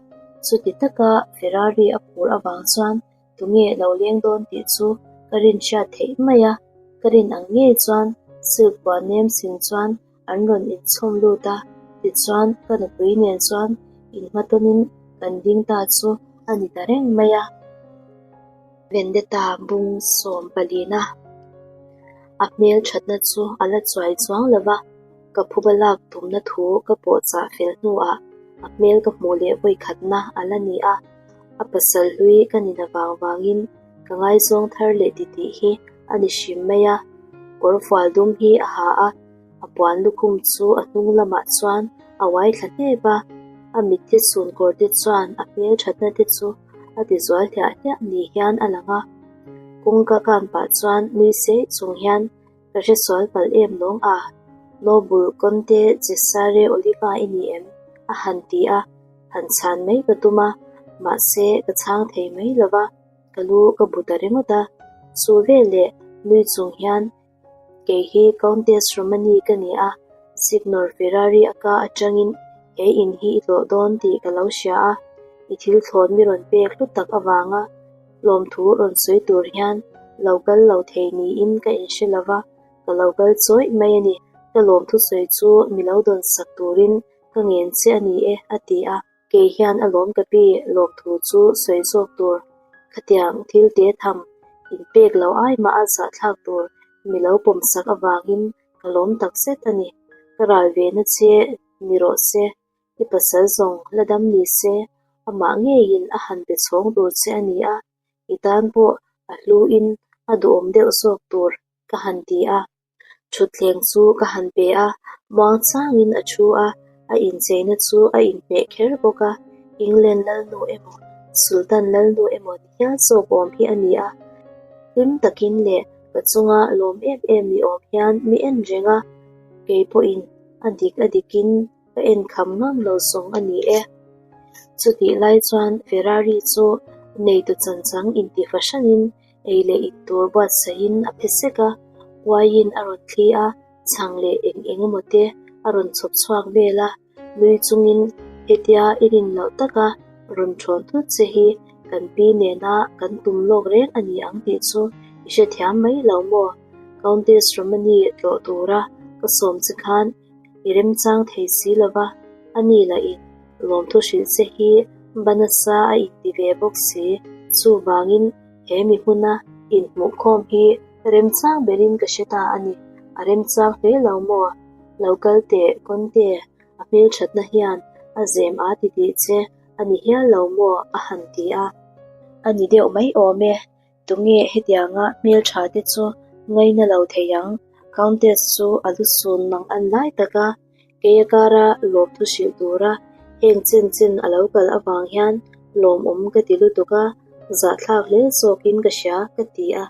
chuti taka Ferrari a phur avang chuan tunge lo leng dawn tih chu ka rin hriat theih mai a, ka rin ang ngei chuan silk puan nem sin chuan an rawn inchhawm lut a, tichuan ka nupui nen chuan inhmatawnin kan ding ta chu a ni ta reng mai a. Vendetta bung sawm palina a hmel thatna chu a la chuai chuang lo va. Ka phuba lak tumna thu ka pawhchah fel hnuah a hmel ka hmuh leh vawikhatna a la ni a, a pasal hlui ka ni na vang vangin ka ngaizawng thar leh titih hi a ni hrim mai a. Kawrfual dum hi a ha a, a puan lukhum chu a hnung lamah chuan a uai thla hnep a, a mitthi chhun kawr te chuan a hmel thatna te chu. a ti zual hliah hliah ni hian a lang a. Kawngka kan pah chuan nui seih chung hian ka hresual palh em lawng a, Noble Conte Cesare Oliva i ni em? a han ti a, han chhan mai ka tum a, mahse ka chhang thei mai lo va, ka lu ka bu ta ringawt a. Chu veleh nui chung hian Kei hi Countess Romani ka ni a, Signor Ferrari a ka atangin he in hi i tlawh dawn tih ka lo hria a, i thil thlawn mi rawn pek hlu tak avanga lawmthu rawn sawi tur hian lo kal lo thei niin ka inhre lo va, ka lo kal chawih mai a ni. Ka lawmthu sawi chu mi lo dawn sak turin ka ngen che a ni e, a ti a. Kei hian a lawm ka pi lawmthu chu sawi zawk tur khatiang thil te tham inpek lo ai mah a zahthlak tur mi lo pawmsak avangin ka lawm tak zet a ni. Ka ral ve na che ni rawh se, i pasal zawng la dam ni se, amah ngeiin a han pe chhawng tur che a ni a, i tan pawh a hluin a duhawm deuh zawk tur ka han ti a. Thutthleng chu ka han pe a, muang changin a thu a, a incheina chu a inhmeh kher bawk a, England lalnu emaw Sultan lalnu emaw ni hial zawk awm hi a ni a, hlim takin leh ka chunga lawm em em ni awm hian mi en reng a, kei pawhin a dik a dikin ka en kham ngang lo zawng a ni e. Chutih lai chuan Ferrari chu neitu chanchang inti fahranin Ei leh in tur buatsaihin a phe sek a, uaiin a rawn thli a, chhang leh eng eng emaw te a rawn chhawp chhuak vel a, nui chungin hetia i rin loh taka rawn thawn thut che hi kan pi nena kan tum lawk reng a ni ang tih chu i hrethiam mai lo maw? Countess Romani tlawh tura ka sawm che khan i remchang thei si lo va, a ni lah in lawmthu hrilh che hi ba nasa a inti ve bawk si, chuvangin he mi hmuna inhmuhkhawm hi remchang berin ka hre ta a ni, a remchang hle lo maw? Lo kal teh Conte, a hmelthatna hian a zem a ti tih che a ni hial lo maw? a han ti a, a ni deuh mai awm e. Tunge hetianga hmeltha te chu ngaina lo thei ang? Countess chu a lu sun mang an lai tak a, kei a kara lawmthu hrilh tura heng chen chen a lo kal avang hian lawmawm ka ti lutuk a, zahthlak hle zawkin ka hria ka ti a.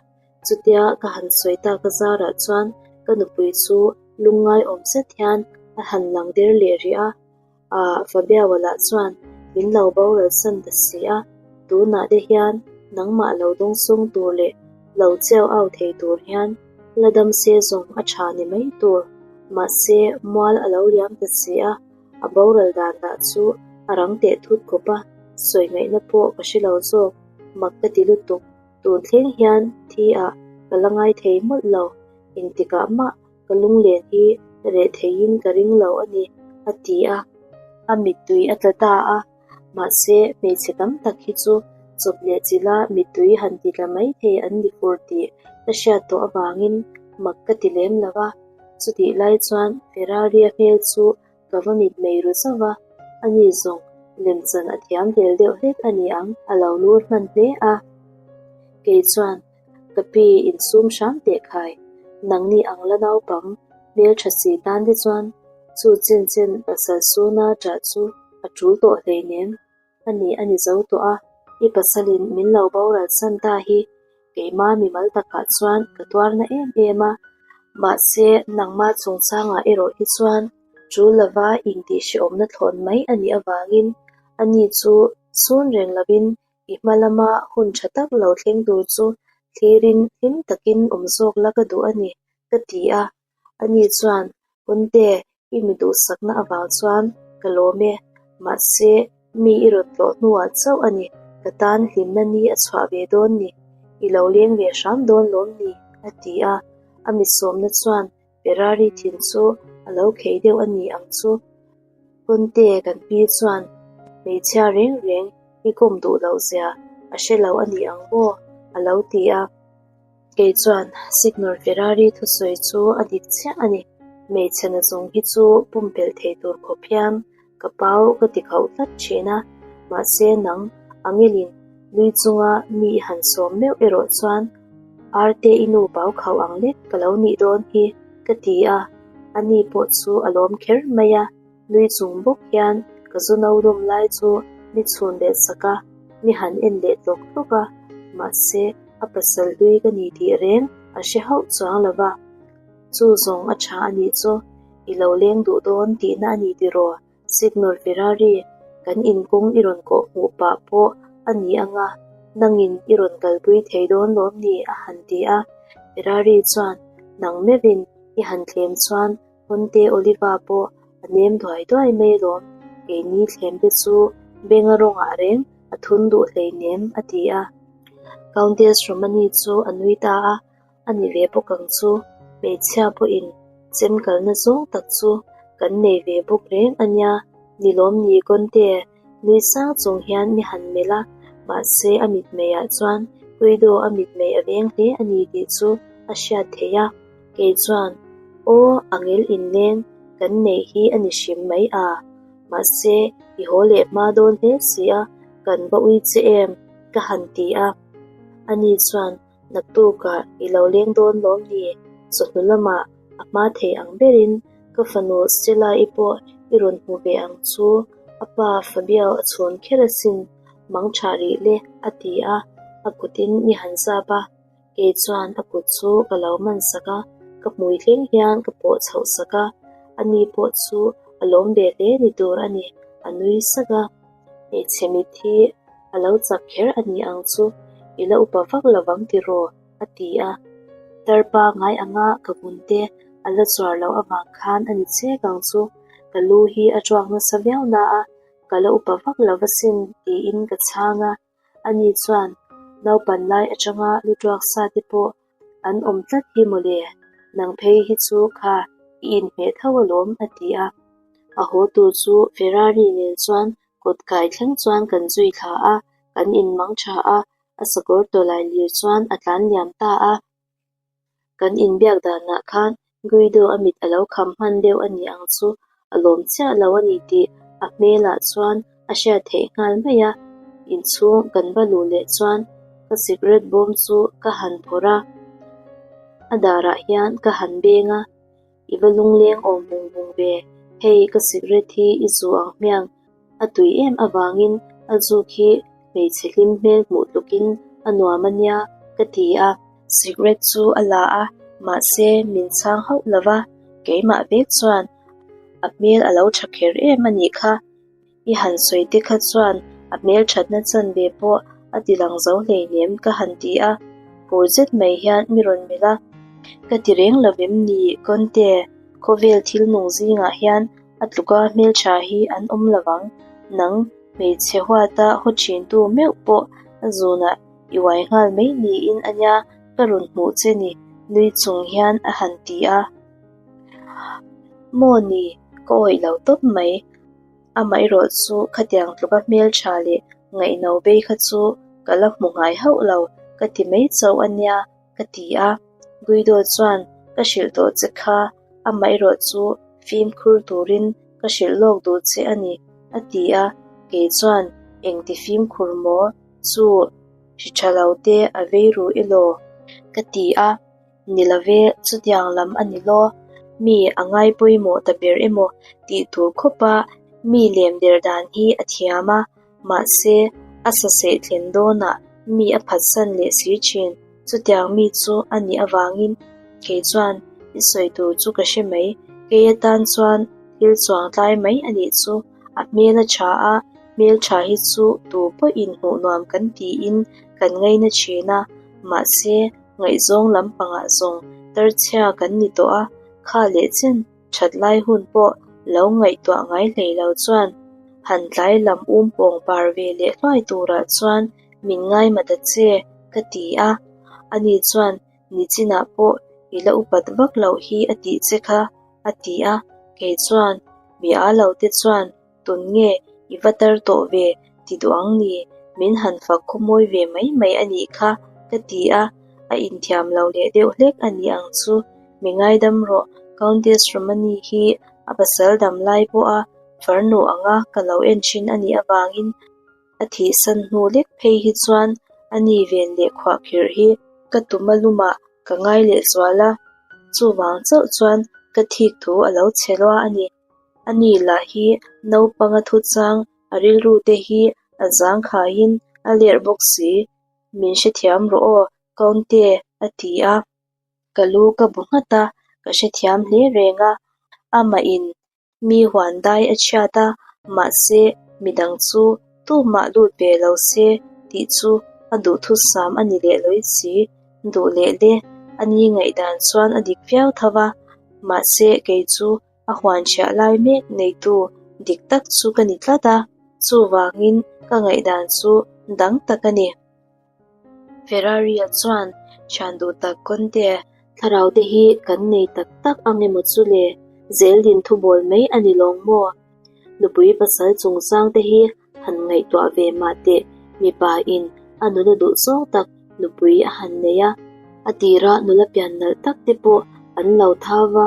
Chutia ka han sawi tak a zarah chuan ka nupui chu lungngai awm zet hian a han lang der leh rih a. Ah, Fabiawa lah chuan min lo boral san ta si a, tunah te hian nangmah lo dawngsawng tur leh lo chiau au thei tur hian la dam se zawng a tha ni mai tur. Mahse, mual a lo liam ta si a, a boral dan lah chu a rang teh thut khawp a, sawi ngaihna pawh ka hre lo zawk, mak ka ti lutuk. Tun thleng hian thi ah ka la ngai thei mawlh lo, engtikah mah Ka lunglen hi reh theiin ka ring lo a ni, a ti a. A mittui a tla ta a, mahse hmeichhe tam tak hi chu chawp leh chila mittui han ti tla mai thei an ni fur tih ka hriat tawh avangin mak ka ti lem lo a. Chutih lai chuan Ferrari-a hmel chu ka va mit mei ru zauh va, ani zawng lemchan a thiam vel deuh hlek a ni ang, a lo lut hman hle a. Kei chuan Ka pi insum hram teh khai, nangni ang la naupang hmeltha si tan te chuan chu chen chen pasal suna ṭah chu a ṭul tawh hleinem a ni a ni zo tawh a, i pasalin min lo boral san ta hi keima mimal takah chuan ka tuar na em em a, mahse nangma chungchangah erawh hi chuan ṭul lova intihhrehawmna thlawn mai a nih avangin ani chu sun reng lovin I hma lama hun tha tak lo thleng tur chu thlirin hlim takin awm zawk la ka duh a ni, ka ti a. Ani chuan, Conte, i mi duhsakna avang chuan ka lawm e. Mahse, mi i rawn tlawh hnuah chauh a ni, ka tan hlimna ni a chhuah ve dawn ni. I lo leng ve hram dawn lawm ni, a ti a. A mi sawmna chuan Ferrari thin chu a lo khei deuh a ni ang chu. Conte kan pi chuan hmeichhia reng reng i kawm duh loh zia a hre lo a ni ang maw? a lo ti a. Kei chuan Signor Ferrari thusawi chu a dik chiah a ni. Hmeichhe na zawng hi chu pumpelh thei tur khawp hian Ka pau ka ti khauh tlat thin a, mahse nang Angelin nui chunga mi i han sawm meuh erawh chuan Arte i nu pau khauh ang lek ka lo nih dawn hi ka ti a, ani pawh chu a lawm kher mai a, nui chung bawk hian ka zu no dawm lai chu mi chhun leh sak a. mi han en leh tlawk tlawk a, mahse a pasal hlui ka ni tih reng a hre hauh chuang lo va. Chu zawng a tha a nih chu, i lo leng duh dawn tihna a ni tiraw? Signor Ferrari, kan inkawng i rawn kawh hmuh pah pawh a ni ang a, nangin i rawn kalpui thei dawn lawm ni? a han ti a. Ferrari chuan, Nang meuhin i han thlem chuan Conte Oliva pawh a nem duai duai mai alawm, keini thlem te chu benga rawngah reng a thun duh hleinem, a ti a. Countess Romani chu a nui ta a. A ni ve bawk ang chu, hmeichhia pawhin chem kalna zawng tak chu kan nei ve bawk reng a nia, ni lawm ni Conte, nui sang chung hian mi han melh a, mahse a mitmeiah chuan Guido a mitmei a veng hle a ni tih chu a hriat theih a, kei chuan aw angel inleng kan neih hi a ni hrim mai a, mahse i haw leh hma dawn hle si a, kan va ui che em ka han ti a, ani chuan Naktukah i lo leng dawn lawm ni? Chawhnu lamah a hma thei ang berin ka fanu Stella-i pawh i rawn hmu ve ang chu, a pa Fabio a chhawn kher asin, mang tha rih le, a ti a, a kutin mi han zap a. Kei chuan a kut chu ka lo man sak a, ka hmui thleng hian ka pawh chhoh sak a, ani pawh chu a lawm ve hle ni tur a ni, a nui sak a. Hmeichhe mit hi a lo chak kher a ni ang chu, i la upa vak lo vang tiraw? a ti a. Tarpa ngai anga ka vun te a la chuar loh avang khan a ni chek ang chu, ka lu hi a tuak nasa viau na a, ka la upa vak lo va sin tiin ka chhang a. Ani chuan naupan lai atanga lu tuak sa te pawh An awm tlat hi mawle, nang phei hi chu kha i inhmeh tho alawm a ti a. A haw tur chu Ferrari nen chuan kawt kai thleng chuan kan zui thla a, kan inmang tha a, a sakawr tawlai lir chuan a tlan liam ta a. Kan inbiak danah khan Guido a mit a lo kham hman deuh a ni ang chu a lawm chiah lo a ni tih a hmelah chuan a hriat theih nghal mai a, inchhung kan va luh leh chuan ka sikret bawm chu ka han phawrh a, a darah hian ka han beng a, I va lungleng awm vung vung ve, hei ka sikret hi i zu ang hmiang, a tui em avangin a zuk hi hmeichhe hlim hmel hmuh tlukin a nuam a nia ka ti a. Sikret chu a la a, mahse min chhang hauh lo va, keimah vek chuan a hmel a lo tha kher em a nih kha. I han sawi te kha chuan a hmel thatna chanve pawh a ti lang zo hleinem ka han ti a, phur zet mai hian mi rawn melh a. Ka ti reng lo vem ni Conte, khawvel thil nung zingah hian a tluka hmeltha hi an awm lo vang, nang hmeichhe huata haw thintu meuh pawh a zunah i uai nghal mai niin a nia ka rawn hmuh che ni nui chung hian a han ti a. Maw ni, ka awih lo tawp mai. Amaherawh chu khatiang tluka hmeltha leh ngaihno bei kha chu ka la hmu ngai hauh lo ka ti mai chauh a nia ka ti a. Guido chuan ka hrilh tawh che kha, amaherawh chu fimkhur turin ka hrilh lawk duh che a ni a ti a. Kei chuan engti fimkhur maw chu hri tha lo te a vei ru elaw ka ti a. Ni love, chutiang lam a ni law. Mi a ngai pawimawh ta ber emaw tih tur khawpa mi lem der dan hi a thiam a, mahse a saseh thlen dawnah mi a phatsan leh si thin. Chutiang mi chu a nih avangin kei chuan i sawi tur chu ka hre mai, kei atan chuan thil chuang tlai mai a nih chu. A hmel a tha a, hmel tha hi chu tu pawhin hmuh nuam kan tiin kan ngaina thin a, mahse Ngaihzawng lampangah zawng tarchhia kan ni tawh a, kha leh chen that lai hun pawh lo ngaihtuah ngai hlei lo chuan han tlai lam um pawng par ve leh hluai turah chuan min ngaima ta che ka ti a, ani chuan nichinah pawh i la upat vak loh hi a tih che kha a ti a, kei chuan mi a lo te chuan Tun nge i va tar tawh ve ti duh ang ni, min han fak khawmawi ve mai mai a nih kha ka ti a, a inthiam lo leh deuh hlek a ni ang chu. Mi ngaidam rawh, Countess Romani hi a pasal dam lai pawha farnu anga ka lo en thin a nih avangin a thihsan hnu lek phei hi chuan a ni ven leh khuahkhirh hi ka tuma lumah ka ngai leh zual a, chuvang chauh chuan ka thik thu a lo chhe lua a ni. Ani lah hi naupanga thuchang a rilru te hi a zangkhaiin A lerh bawk si, min hrethiam rawh aw, Kawnte, a ti a. Ka lu ka bu nghat a, ka hrethiam hle reng a. Amah in mi huan dai a chhiat a, mahse midang chu tumah lut ve lo se tih chu a duhthusam a ni leh lawi si. Duh leh le, a ni ngaihdan chuan a dik viau tho a, mahse kei chu a huan chhiah lai mek neitu dik tak chu ka ni tlat a, chuvangin ka ngaihdan chu dang tak a ni. Ferrari-a chuan thian duh tak Conte thlarau te hi kan nei tak tak ang emaw chu le? Zeldin thubawl mai a ni lawng maw? Nupui pasal chungchang te hi han ngaihtuah ve mah teh mipa in a nula duh zawng tak nupui a han nei a, a tira nula pian nalh tak te pawh an lo thau va,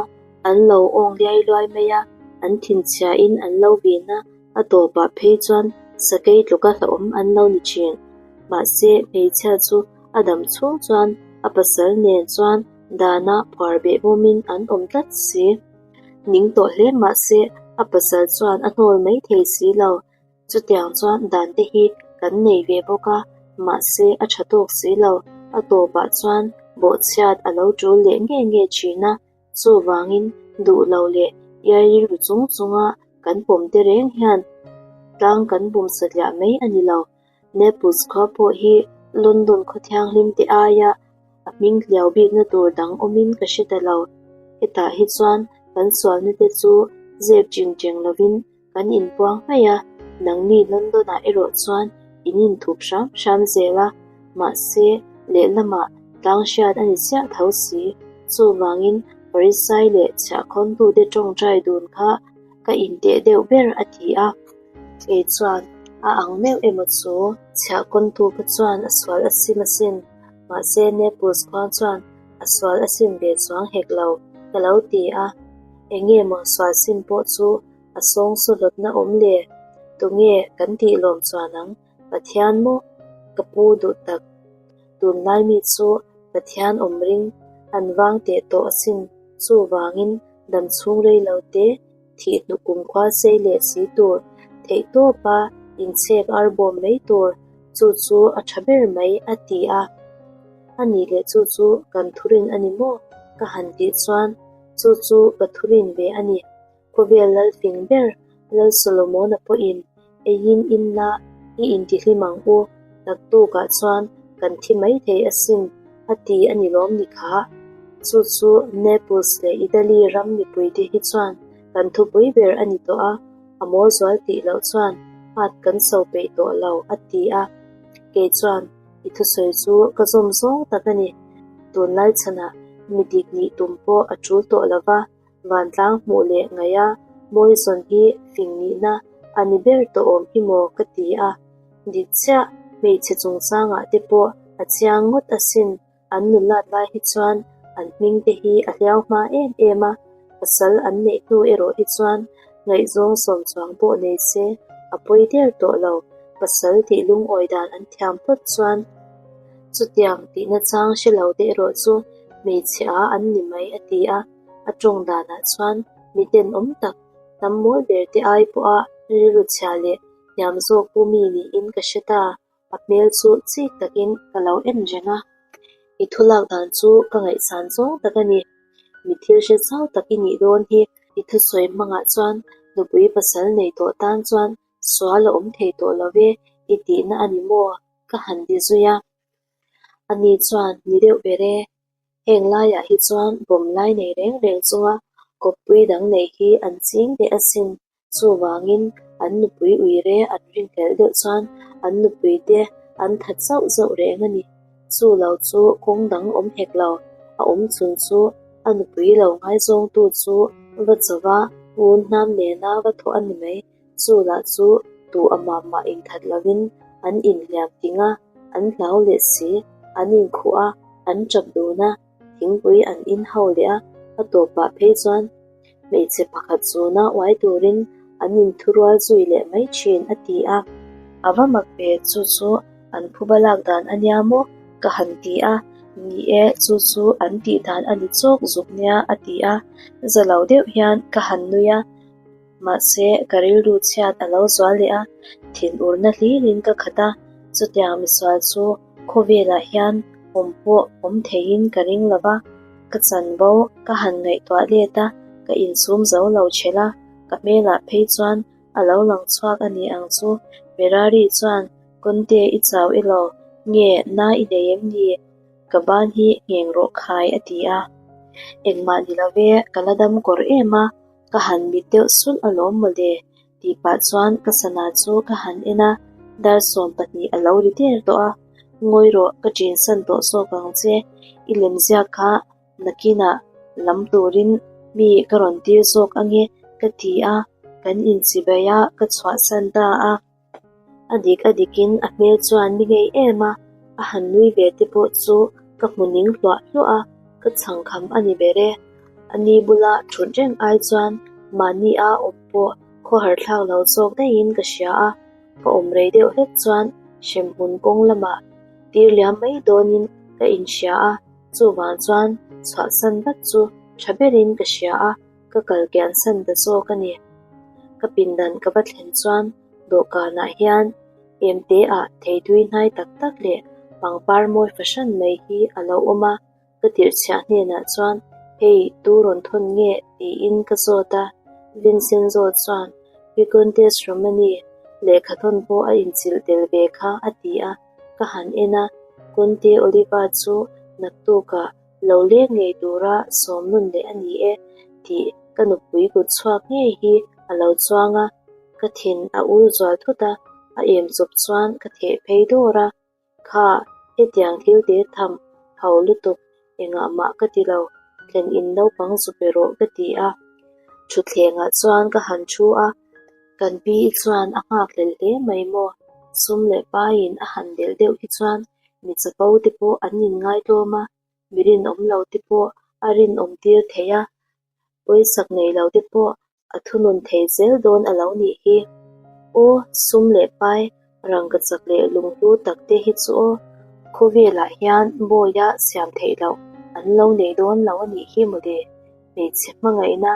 an lo awng liai luai mai a, an thinchhia in an lo vin a, a tawpah phei chuan sakei tluka hlauhawm an lo ni thin. Mahse hmeichhia chu a dam chhung chuan a pasal nen chuan dana phuar beh bawmin an awm tlat si. Ning tawh hle mahse a pasal chuan a hnawl mai thei si lo. Chutiang chuan dan te hi kan nei ve bawk a, mahse a tha tawk si lo. A tawpah chuan bawhchhiat a lo tul leh nge nge thin a, chuvangin duh lo leh iai rilru chung chunga kan pawm te reng hian tlang kan bum satliah mai a ni lo. Naples khua pawh hi London khaw thianghlim te aia a hming hliau bikna tur dang awmin ka hre ta lo. Hetah hi chuan kan sualna te chu zep ching cheng lovin kan inpuang hmaih a, nangni London-ah erawh chuan in inthup hram hram zel a, mahse lehlamah tlang hriat a ni chiah tho si. Chuvangin Pharisai leh chhiahkhawntute tawngtai dun kha ka inteh deuh ber a ti a. Kei chuan a ang meuh emaw chu? Chhiahkawntu kha chuan a sual a sim asin, mahse Naples khuang chuan a sual a sim ve chuang hek lo, ka lo ti a. Enge maw sual sim pawh chu a sawng sawhlawtna awm le? Tunge kan tih lawm chuan ang, Pathian maw? Ka pu duh tak. Tunlai mi chu Pathian awm ring an vang teh tawh asin, chuvangin dam chhung rei lo te Thih hnu kumkhua sei leh si tur, theih tawpa inchhek arbawm mai tur, chu chu a tha ber mai, a ti a. A nih leh chu chu kan thurin a ni maw? Ka han tih chuan, Chu chu ka thurin ve a ni. Khawvel Lalfing ber, Lal Solomona pawhin Eiin inla i intihlim ang u, naktukah chuan kan thi mai thei asin, a ti a ni lawm ni kha. Chu chu Naples leh Italy ram mipuite hi chuan kan thupui ber a ni tawh a, a mawl zual tih loh chuan at kan so peih tawh lo, a ti a. Kei chuan i thusawi chu ka zawm zawng tak a ni. Tunlai chhanah mi dik nih tum pawh a tul tawh lo va. Vantlang hmuh leh ngaih a mawi zawn hi fing nihna a ni ber tawh awm hi maw ka ti a, dik chiah hmeichhe chungchangah te pawh a chiang ngawt asin, an nulat lai hi chuan an hming te hi a hliau hma em em a, pasal an neih hnu erawh hi chuan ngaihzawng sawm chuang pawh nei se a pawi der tawh lo, pasal tih lungawi dan an thiam phawt chuan chutiang tihna chang hre lo te erawh chu hmeichhe a an ni mai a ti a. A tawng danah chuan mi tenawm tak, hnam mawl ber te ai pawha rilru chhia leh hniam zawk pu mi niin ka hre ta. A hmel chu chik takin ka lo en reng a. I thu lak dan chu ka ngaihsan zawng tak a ni. Mi thil hre chau tak i nih dawn hi. I thusawi hmangah chuan nupui pasal nei tawh tan chuan sual a awm thei tawh lo ve i tihna a ni maw? Ka han ti zui a. Ani chuan ni deuh ber e. Heng laiah hi chuan bawm lai nei reng reng chunga kawppui dang nei hi an ching teh asin. Chuvangin an nupui uire an ringhlelh deuh chuan an nupuite an tha chauh zauh reng a ni. Chu lo chu kawng dang awm hek lo. A awm chhun chu a nupui lo ngaizawngtu chu va chauva ngun hnam nena va thawh a ni mai. Chu lah chu tu amah mah inthat lovin an inhliam ting a, an hlau leh si, an inkhuh a, an tap dun a, thingpui an in ho leh a, a tawpah phei chuan hmeichhe pakhat zuna uai turin an inthurual zui leh mai thin a ti a. A va mak ve, chu chu an phuba lak dan a nia maw? ka han ti a, ni e, chu chu an tih dan a ni chawk zuk nia a ti a, za lo deuh hian ka han nui a. Mahse, ka rilru chhiat a lo zual leh a, thinurna hlirin ka khat a. Chutiang misual chu khawvelah hian awm pawh awm theiin ka ring lo va, ka chanvo ka han ngaihtuah let a, ka insum zo lo ṭhelh a, ka hmelah phei chuan a lo lang chhuak a ni ang chu. Ferrari chuan, Conte i chau elo? Nge na i nei em ni? Ka ban hi ngheng rawh khai a ti a. Engmah ni lo ve, ka la dam kawr em a, ka han mit deuh sulh alawm mawle tih pah chuan ka sana chu ka han en a, dar 12 a lo ri der tawh a, Ngawi rawh, ka ṭinsan tawh zawk ang che, i lemziak kha nakinah lam turin mi ka rawn tir zawk ange ka ti a, kan inchibai a, ka chhuahsan ta a. A dik a dikin a hmel chuan mi ngei em a, a han nui ve te pawh chu ka hmu ning hluah hluah a, ka chhangkham a ni ber e. A ni bula thut reng ai chuan mahni a awm pawh khawhar thlak lo zawk daihin ka hria a, ka awm rei deuh hlek chuan hremhmun kawng lamah tir liam mai dawnin ka inhria a, chuvang chuan chhuahsan vat chu tha berin ka hria a. Ka kal kian san ta zawk a ni. Ka pindan ka va thlen chuan dawhkanah hian emte ah theitui hnai tak tak leh pangpar mawi fahran mai hi a lo awm a, ka tirhchhiah hnenah chuan hei tu rawn thawn nge tiin ka zawt a, Vincenzo chuan Picontes Romani lehkha thawn pawh a inchilh tel ve kha a ti a, ka han en a, Conte Oliva chu naktukah Lo leng ngei tura sawm nun leh a ni e tih ka nupui kut chhuak ngei hi a lo chuang a, ka thin a ur zual thut a, a em chawp chuan ka theh phei dawr a, Kha, hetiang thil te tham ho lutuk engah mah ka ti lo, thlen in naupang zu pe rawh ka ti a. Thutthlengah chuan ka han thu a, kan pi chuan a nghakhlel hle mai maw, sum leh paiin a han delh deuh hi chuan Mi chapo te pawh an inngaitlawm a, mi rinawm lo te pawh a rinawm tir thei a, pawisak nei lo te pawh a thunun thei zel dawn a lo nih hi. Aw, sum leh pai, rangka chak leh lunghlu tak te hi chu aw, khawvelah hian bawia siam theih loh an lo nei dawn lo a nih hi mawle, hmeichhe hmangaihna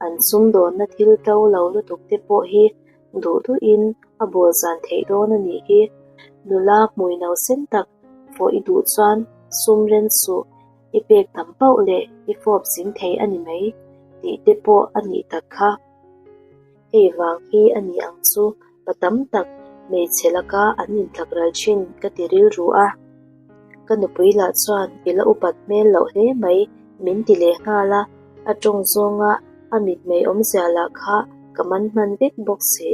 An sumdawnna thil to lo lutuk te pawh hi duh duhin a bawl zan theih dawn a nih hi. Nula hmui no sen tak fawh i duh chuan sum ren suh, i pek tam pauh leh i fawp zing thei a ni mai tih te pawh a nih tak kha. Hei vang hi a ni ang chu pa tam tak hmeichhe laka an intlak ral thin ka ti rilru a. Ka nupui lah chuan i la upat hmel loh hle mai min ti leh nghal a, a tawng zawnga a mitmei awmzia lah kha ka man hman vek bawk si.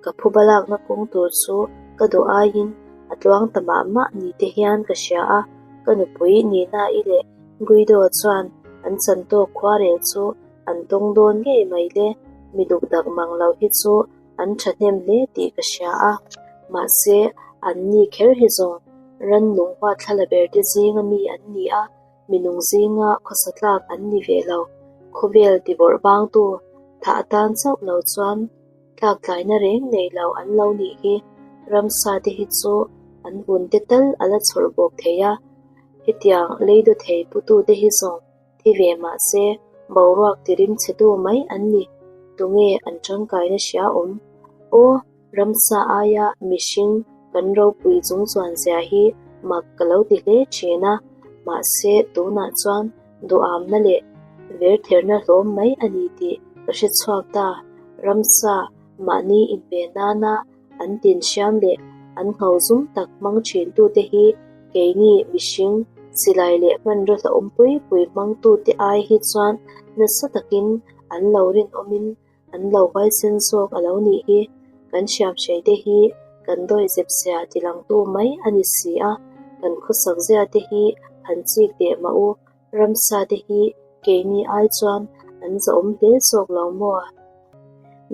Ka phuba lakna kawng tur chu ka duh aiin a tluang ta mah mah ni te hian ka hria a, ka nupui Nina-i leh Guido chuan an chantawk khuarel chu an tawng dawn ngei mai le, mi dukdak mang lo hi chu an thahnem hle tih ka hria a, mahse an ni kher hi zawng rannung huatthlala ber te zinga mi an ni a, minung zinga khawsa tlak an ni ve lo. Khawvel tibawrh bangtu thah atan chauh lo chuan tlak tlaina reng nei lo an lo nih hi. Ramsa te hi chu an vun te tal a la chhawrh bawk thei a, hetiang leido thei putu te hi zawng Thi ve mah se, boruak tirim chhetu mai an ni. Tunge an tangkaina hria awm? Aw, ramsa aia mihring kan ropui chung chuan zia hi mak ka lo ti hle thin a, mahse tunah chuan duhamna leh vertherna hlawm mai a ni tih ka hre chhuak ta. Ramsa mahni inve nana An tinhriam leh an ngho zum tak hmang thintute hi keini mihring, silai leh hmanraw hlauhawm pui pui hmangtute ai hi chuan nasa takin an lo rinawmin an lo huaisen zawk a lo nih hi. Kan hriamhreite hi kan dawihzep zia tilangtu mai a ni si a, kan khawsak zia te hi han chik teh mah u, ramsa te hi keini ai chuan an zahawm hle zawk lo maw?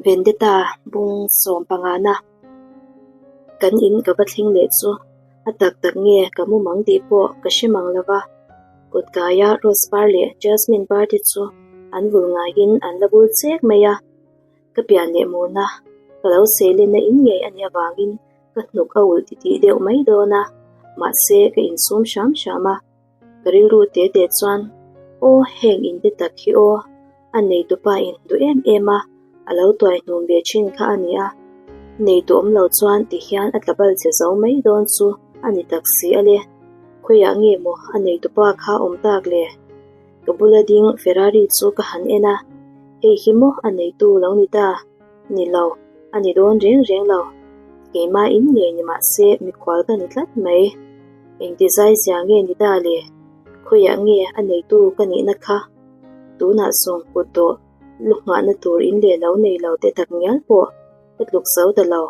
Vendetta bung sawmpangana kan in ka va thleng leh chu a tak tak nge ka mu mang tih pawh ka hre mang lo va, kawtkaia rose par leh jasmine par te chu an vul ngaiin an la vul chek mai a, ka pian leh murna ka lo seilenna in ngei a nih avangin ka hnuk a ulh titih deuh mai dawn a, mahse ka insum hram hram a. Ka rilru te te chuan, Aw, heng in te tak hi aw, a neitupa in duh em em a, a lo tuai hnum ve thin kha a ni a. Neitu awm lo chuan ti hian a tla bal che zo mai dawn chu a ni tak si a le. Khawiah nge maw a neitupa kha awm tak le? Ka bula ding Ferrari chu ka han en a, hei hi maw a neitu lo ni ta? Ni lo, a ni dawn reng reng lo. Keimah in ngei ni mah se mikhual ka ni tlat mai. Engti zai zia nge ni ta le? Khawiah nge a neitu ka nihna kha? Tunah sawng kut dawh lu nghahna tur in leh lo nei lo te tak ngial pawh ka tluk zo ta lo.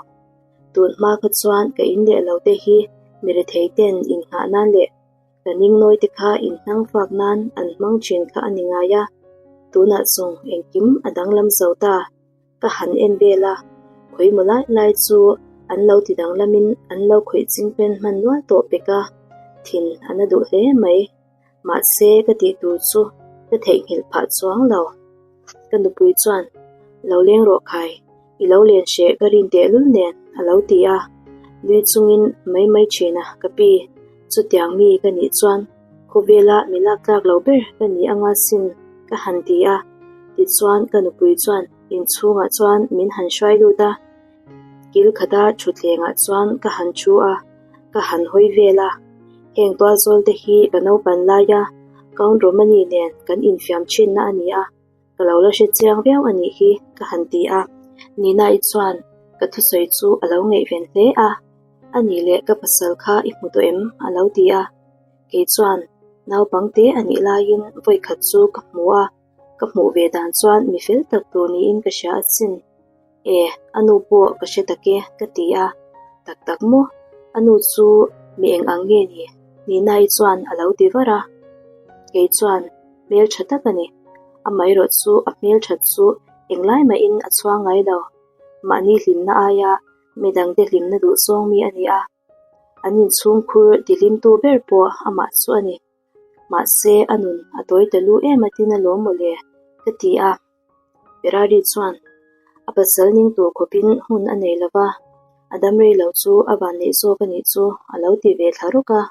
Tun hma kha chuan ka in leh lo te hi mi rethei ten innghah nan leh ka ningnawi te kha inhnang fak nan an hmang thin kha a ni ngai a, tunah zawng engkim a danglam zo ta. Ka han en vel a, khawimaw lai lai chu an lo ti danglamin an lo khawih chingpen hman nual tawh pek a, thin a na duh hle mai. Mahse ka tih tur chu ka theihnghilh phah chuang lo. Ka nupui chuan, Lo leng rawh khai, i lo len hreh ka rin tehlul nen a lo ti a. Nui chungin mai mai thin a, ka pi, chutiang mi ka nih chuan khawvela mi lak tlak lo ber ka ni anga sin ka han ti a. Tichuan ka nupui chuan inchhungah chuan min han hruai lut a. Kil khata thutthlengah chuan ka han thu a, ka han hawi vel a. Heng tualzawl te hi ka naupan laia Count Romani nen kan infiam thinna a ni a, ka lo la hre chiang viau a nih hi ka han ti a. Nina-i chuan ka thusawi chu a lo ngaihven hle a, A nih leh ka pasal kha i hmu tawh em? a lo ti a. Kei chuan naupang te a nih laiin vawikhat chu ka hmu a, ka hmuh ve dan chuan mi fel tak tur niin ka hria asin. E, a nu pawh ka hre tak e, ka ti a. Tak tak maw? A nu chu mi eng ang nge ni? Nina-i chuan a lo ti var a. Kei chuan hmeltha tak a ni. Amaherawh chu a hmelthat chu englai mahin a chhuang ngai lo. Mahni hlimna aia midangte hlimna duh zawng mi a ni a. An inchhungkhur tihlimtu ber pawh amah chu a ni. Mahse, a nun a tawi ta lu em a tin alawm mawle, ka ti a. Ferrari chuan a pasal ning tur khawpin hun a nei lo va, a dam rei lo chu a van neih zawk a nih chu a lo ti ve thla rawk a.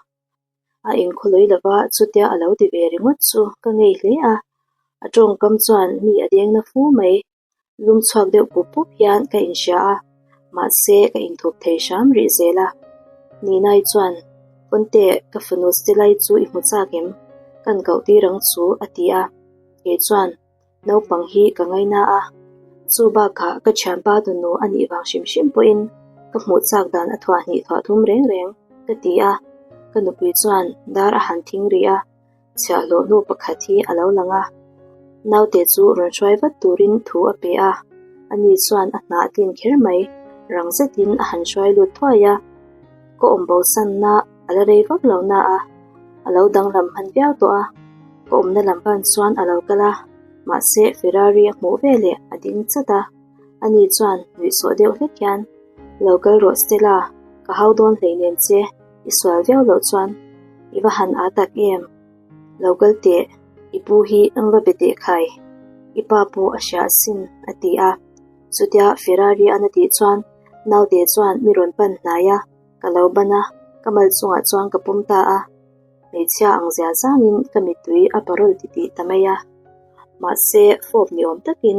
A inkhawlawi lo va, chutia a lo ti ve ringawt chu ka ngei hle a. A tawngkam chuan mi a deng na fu mai. Lum chhuak deuh pup pup hian ka inhria a, mahse ka inthup thei hram rih zel a. Ninai chuan, Pawnte, ka fanu Stella-i chu i hmu chak em? Kan koh tir ang chu, a ti a. Kei chuan, Naupang hi ka ngaina a, chu bakah ka thianpa tunu a nih vang hrim hrim pawhin ka hmuh chak dan a thuah hnih thuah thum reng reng, ka ti a. Ka nupui chuan dar a han thing rih a. Chhiahhlawh hnu pakhat hi a lo lang a, naute chu rawn hruai vat turin thu a pe a, ani chuan a hna a tlin kher mai, rang zetin a han hruai lut thuai a, ka awm bosanna a la rei vak lo na a, a lo danglam hman viau tawh a, ka awmna lam pan chuan a lo kal a, mahse Ferrari a hmuh veleh a ding chat a, ani chuan nuihsawh deuh hlek hian, Lo kal rawh Stella, ka hau dawn hleinem che. I sual viau loh chuan i va han â tak em? Lo kal teh, i pu hi eng va be teh khai? I pa pawh a hria asin, a ti a. Chutia Ferrari an a tih chuan naute chuan mi rawn pan hnai a, ka lo ban a, ka mal chungah chuan ka pawm ta a. Hmeichhia ang zia zangin ka mittui a parawl titih ta mai a. Mahse, fawp ni awm takin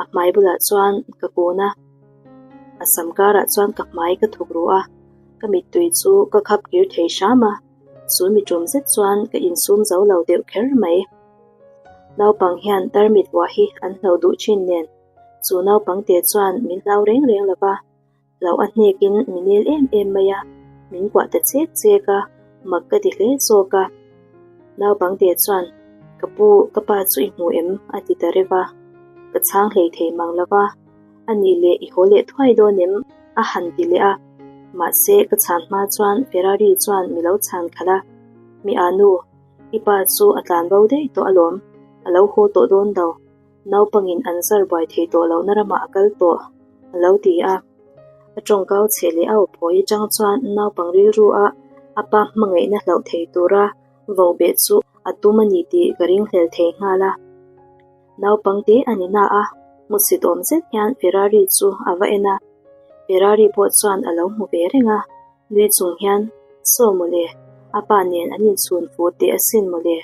a hmai bulah chuan ka kun a, a sam karah chuan ka hmai ka thuk ruh a. Ka mittui chu ka khap kir thei hram a, chu mi tum zet chuan ka insum zo lo deuh kher mai. Naupang hian tarmit vuah hi an hlo duh thin nen, chu naupang te chuan min hlau reng reng lo va, hlauh a hnekin mi nel em em mai a, min kuah ta chek chek a, mak ka ti hle zawk a. Naupang te chuan, Ka pu, ka pa chu i hmu em? a ti ta reuh a, ka chhang hlei thei mang lo va. A nih leh i haw leh thuai dawn em? a han ti leh a. Mahse, ka chhan hma chuan Ferrari chuan mi lo chhan khalh a. Mi a nu, i pa chu a tlan bo daih tawh alawm. A lo haw tawh dawn lo. Naupangin an zar buai thei tawh lohna ramah a kal tawh, a lo ti a. A tawngkau chhe leh a awphawi atang chuan naupang rilru a a pa hmangaihna hlauh thei tura vobeh chu a tum a ni tih ka ringhlel thei nghal a. Naupang te a ni na a, hmusit awm zet hian Ferrari chu a va en a. Ferrari pawh chuan a lo hmu ve reng a, nui chung hian, Saw mawle, a pa nen an inchhun fuh teh asin mawle,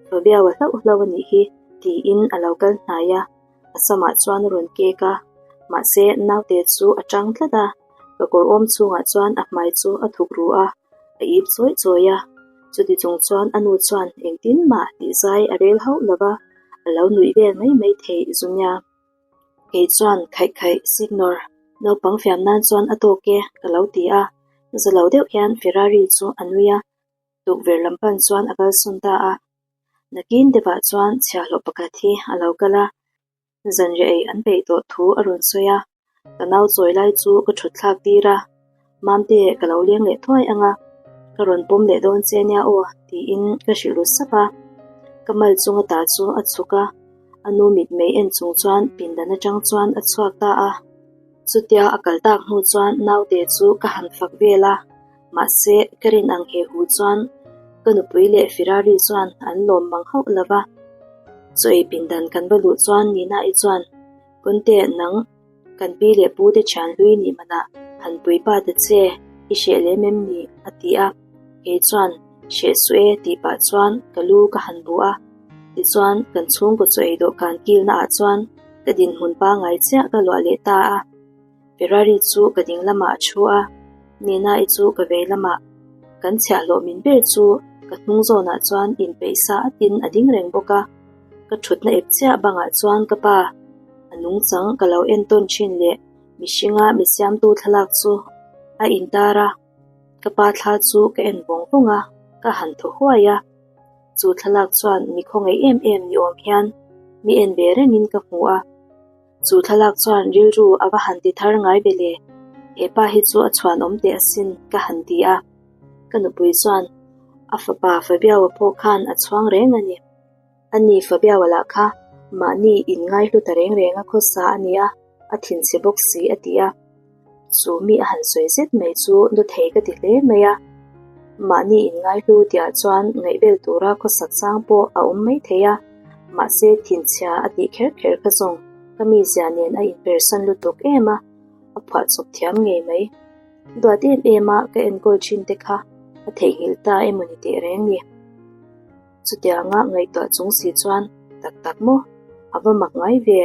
Fabiao a hlauh hlauh a nih hi, tiin a lo kal hnai a, a samah chuan a rawn kek a, mahse naute chu a tang tlat a. Ka kawr awm chhungah chuan a hmai chu a thuk ru a, a ip chawih chawih a. Chuti chung chuan a nu chuan engtin mah tih zai a rel hauh lo va, a lo nuih vel mai mai thei zu nia. Kei chuan khaih khaih signor naupang fiam nan chuan a tawk e ka lo ti a, za lo deuh hian Ferrari chu a nui a, tukverh lam pan chuan a kalsawn ta a. Nakin deuhah chuan chhiahhlawh pakhat hi a lo kal a, Zanriah ei an peih tawh thu a rawn sawi a, ka nau chawi lai chu ka thut thlak tir a, Mamte ka lo leng leh thuai ang a, ka rawn pawm leh dawn che nia aw tiin ka hrilh ru sap a, ka mal chunga ta chu a chhuk a, a nu mitmei en chung chuan pindan atang chuan a chhuak ta a. Chutia a kal tak hnu chuan naute chu ka han fak vel a, mahse ka rin ang he hu chuan ka nupui leh Ferrari chuan an lawm mang hauh lo va. Chaw ei pindan kan va luh chuan Nina-i chuan, Kawnte nang kan pi leh pu te thian hlui nih manah han pui pa ta che, i hreh lem em ni? a ti a, kei chuan, Hreh suh e tih pah chuan ka lu ka han bu a, tichuan kan chhungkaw chaw ei dawhkan kilna ah chuan ka dinhmun pangngai chiah ka luah leh ta a. Ferrari chu ka ding lamah a thu a, Nina-i chu ka vei lamah. Kan chhiahhlawh min ber chu ka hnung zawnah chuan inpeih sa atin a ding reng bawk a. Ka thutna ep chiah bangah chuan ka pa a nungchang ka lo entawn thin leh mihringa mi siamtu thlalak chu a intar a. Ka pa thla chu ka en vawng vawng a, ka han thaw huai a. Chu thlalak chuan mi khawngaih em em ni awm hian mi en ve rengin ka hmu a. Chu thlalak chuan rilru a va han ti thar ngai ve le, he pa hi chu a chhuan awm teh asin ka han ti a. Ka nupui chuan a fapa Fabiaua pawh khan a chhuang reng a ni. Ani Fabiaua lah kha mahni inngaihlu ta reng reng a khawsa a nia, a thinchhe bawk si a ti a. Chu mi a han sawi zet mai chu nu thei ka ti hle mai a. Mahni inngaihlu tihah chuan ngaihbel tura khawsak chang pawh a awm mai thei a, mahse thinchhia a tih kher kher kha zawng ka mizia nen a inpersan lutuk em a, a phuahchawp thiam ngei mai. Duat em em a ka enkawl thin te kha a theihnghilh ta emaw ni teh reng ni. Chutianga ngaihtuah chung si chuan tak tak maw? A va mak ngai ve.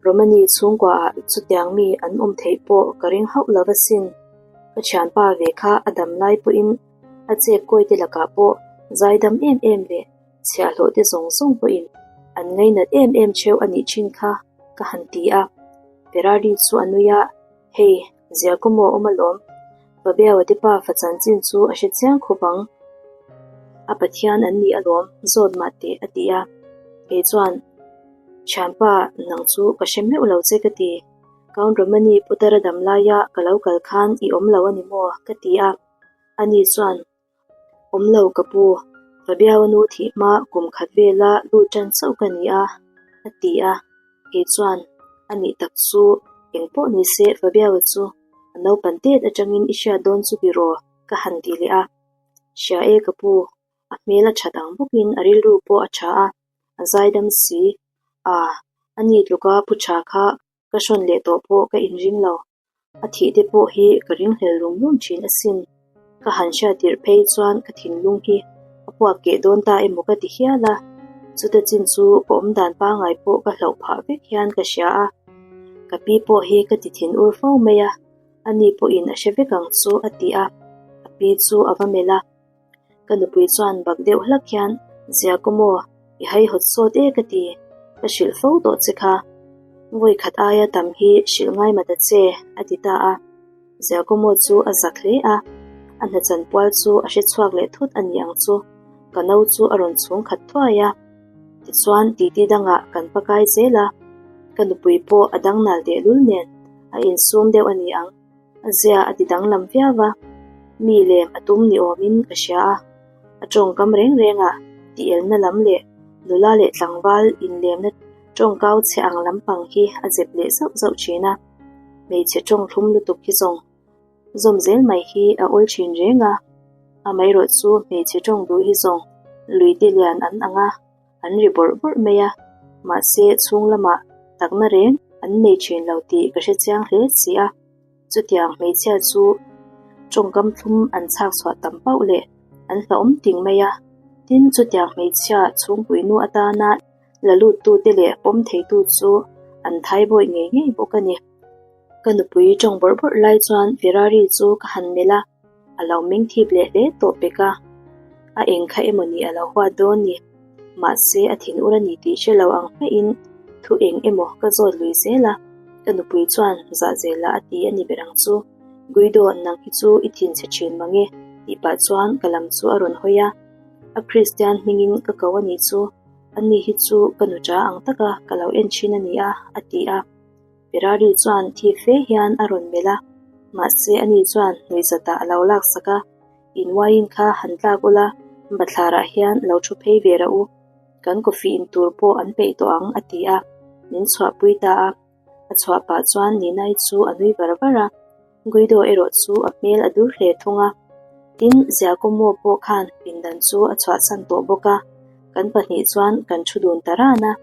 Romani chhungkuaah chutiang mi an awm theih pawh ka ring hauh lo asin. Ka thianpa ve kha a dam lai pawhin a chep kawi te lakah pawh zaidam em em leh chhiahhlawh te zawng zawng pawhin an ngainat em em theuh a nih thin kha ka han ti a. Ferrari chu a nui a, Hei, zia kaw maw awm alawm? Fabiaua te pa fa chanchin chu a hre chiang khawp ang. A Pathian an ni alawm, zawt mah teh a ti a. Kei chuan. Thianpa, nang chu ka hre meuh lo che ka ti. Count Romani putara dam laia ka lo kal khan i awm lo a ni maw? ka ti a. Ani chuan, Awm lo ka pu, Fabiaua nu thih hma kum khat vela lut tan chauh ka ni a, a ti a. Kei chuan, A nih tak chu, eng pawh ni se Fabiaua chu a naupan tet atangin i hriat dawn chu biraw ka han ti leh a. Hria e ka pu, a hmel a that ang bawkin a rilru pawh a tha a. A zaidam si. A, a ni tluka pu tha kha ka hrawn leh tawh pawh ka inring lo. A thih te pawh hi ka ringhlel rum rum thin asin. Ka han hriat tirh phei chuan ka thinlung hi a puak keh dawn ta emaw ka ti hial a. Chuta chin chu ka awmdan pangai pawh ka hlauh phah vek hian ka hria a. Ka pi pawh hi ka ti thin ur fo mai a, ani pawhin a hre vek ang chu a ti a. A pi chu a va melh a. Ka nupui chuan bak deuh hlak hian, Zia kaw maw, i haihawt sawt e ka ti, ka hrilh fo tawh che kha. Vawi khat aia tam hi hrilh ngai ma ta che, a ti ta a. Zia kaw maw chu a zak hle a, a hna chanpual chu a hre chhuak leh thut a ni ang chu, ka no chu a rawn chhung khat thuai a. Tichuan titi dangah kan pakai zel a, ka nupui pawh a dang nal tehlul nen a insum deuh a ni ang. A zia a ti danglam viau a, mi lem a tum ni awmin ka hria a, a tawngkam reng rengah tielna lam leh nula leh tlangval inlemna tawngkau chhe ang lampang hi a zep leh zauh zauh thin a, hmeichhe tawngthlum lutuk hi zawng zawm zel mai hi a awl thin reng a, amaherawh chu hmeichhe tawng duh hi zawng luite lian an ang a. An ri bawrh bawrh mai a, mahse chhung lamah takna reng an nei thin lo tih ka hre chiang hle si a. Chutiang hmeichhia chu tawngkam thlum an chhak chhuah tam pauh leh an hlauhawm ting mai a. Tin, chutiang hmeichhia chhungpuinu atana la luttute leh pawm theitu chu an thai bawih ngei ngei bawk a ni. Ka nupui ṭawng bawrh bawrh lai chuan Ferrari chu ka han melh a, a lo meng thip leh hle tawh pek a. A eng kha emaw ni a lo huat dawn ni. Mahse a thinur a ni tih hre lo ang hmaiin thu eng emaw ka zawt lui zel a, ka nupui chuan zahzelah a ti a ni ber ang chu. Guido nang hi chu i thinchhe thin mang e tih pah chuan ka lam chu a rawn hawi a. A Kristian hmingin ka ko a nih chu, ani hi chu ka nuṭa ang taka ka lo en thin a ni a, a ti a. Ferrari chuan thi fe hian a rawn melh a, mahse ani chuan nuihzatah a lo laksak a, In wine kha han tlak ula, bathlarah hian lo thu phei ve rah u, kan coffee in tur pawh an peih tawh ang, a ti a, min chhuahpui ta a. A chhuah pah chuan Ninai chu a nui var var a, Guido erawh chu a hmel a dur hle thung a. Tin, Giacomo pawh khan pindan chu a chhuahsan tawh bawk a, kan pahnih chuan kan thu dun ta ran a.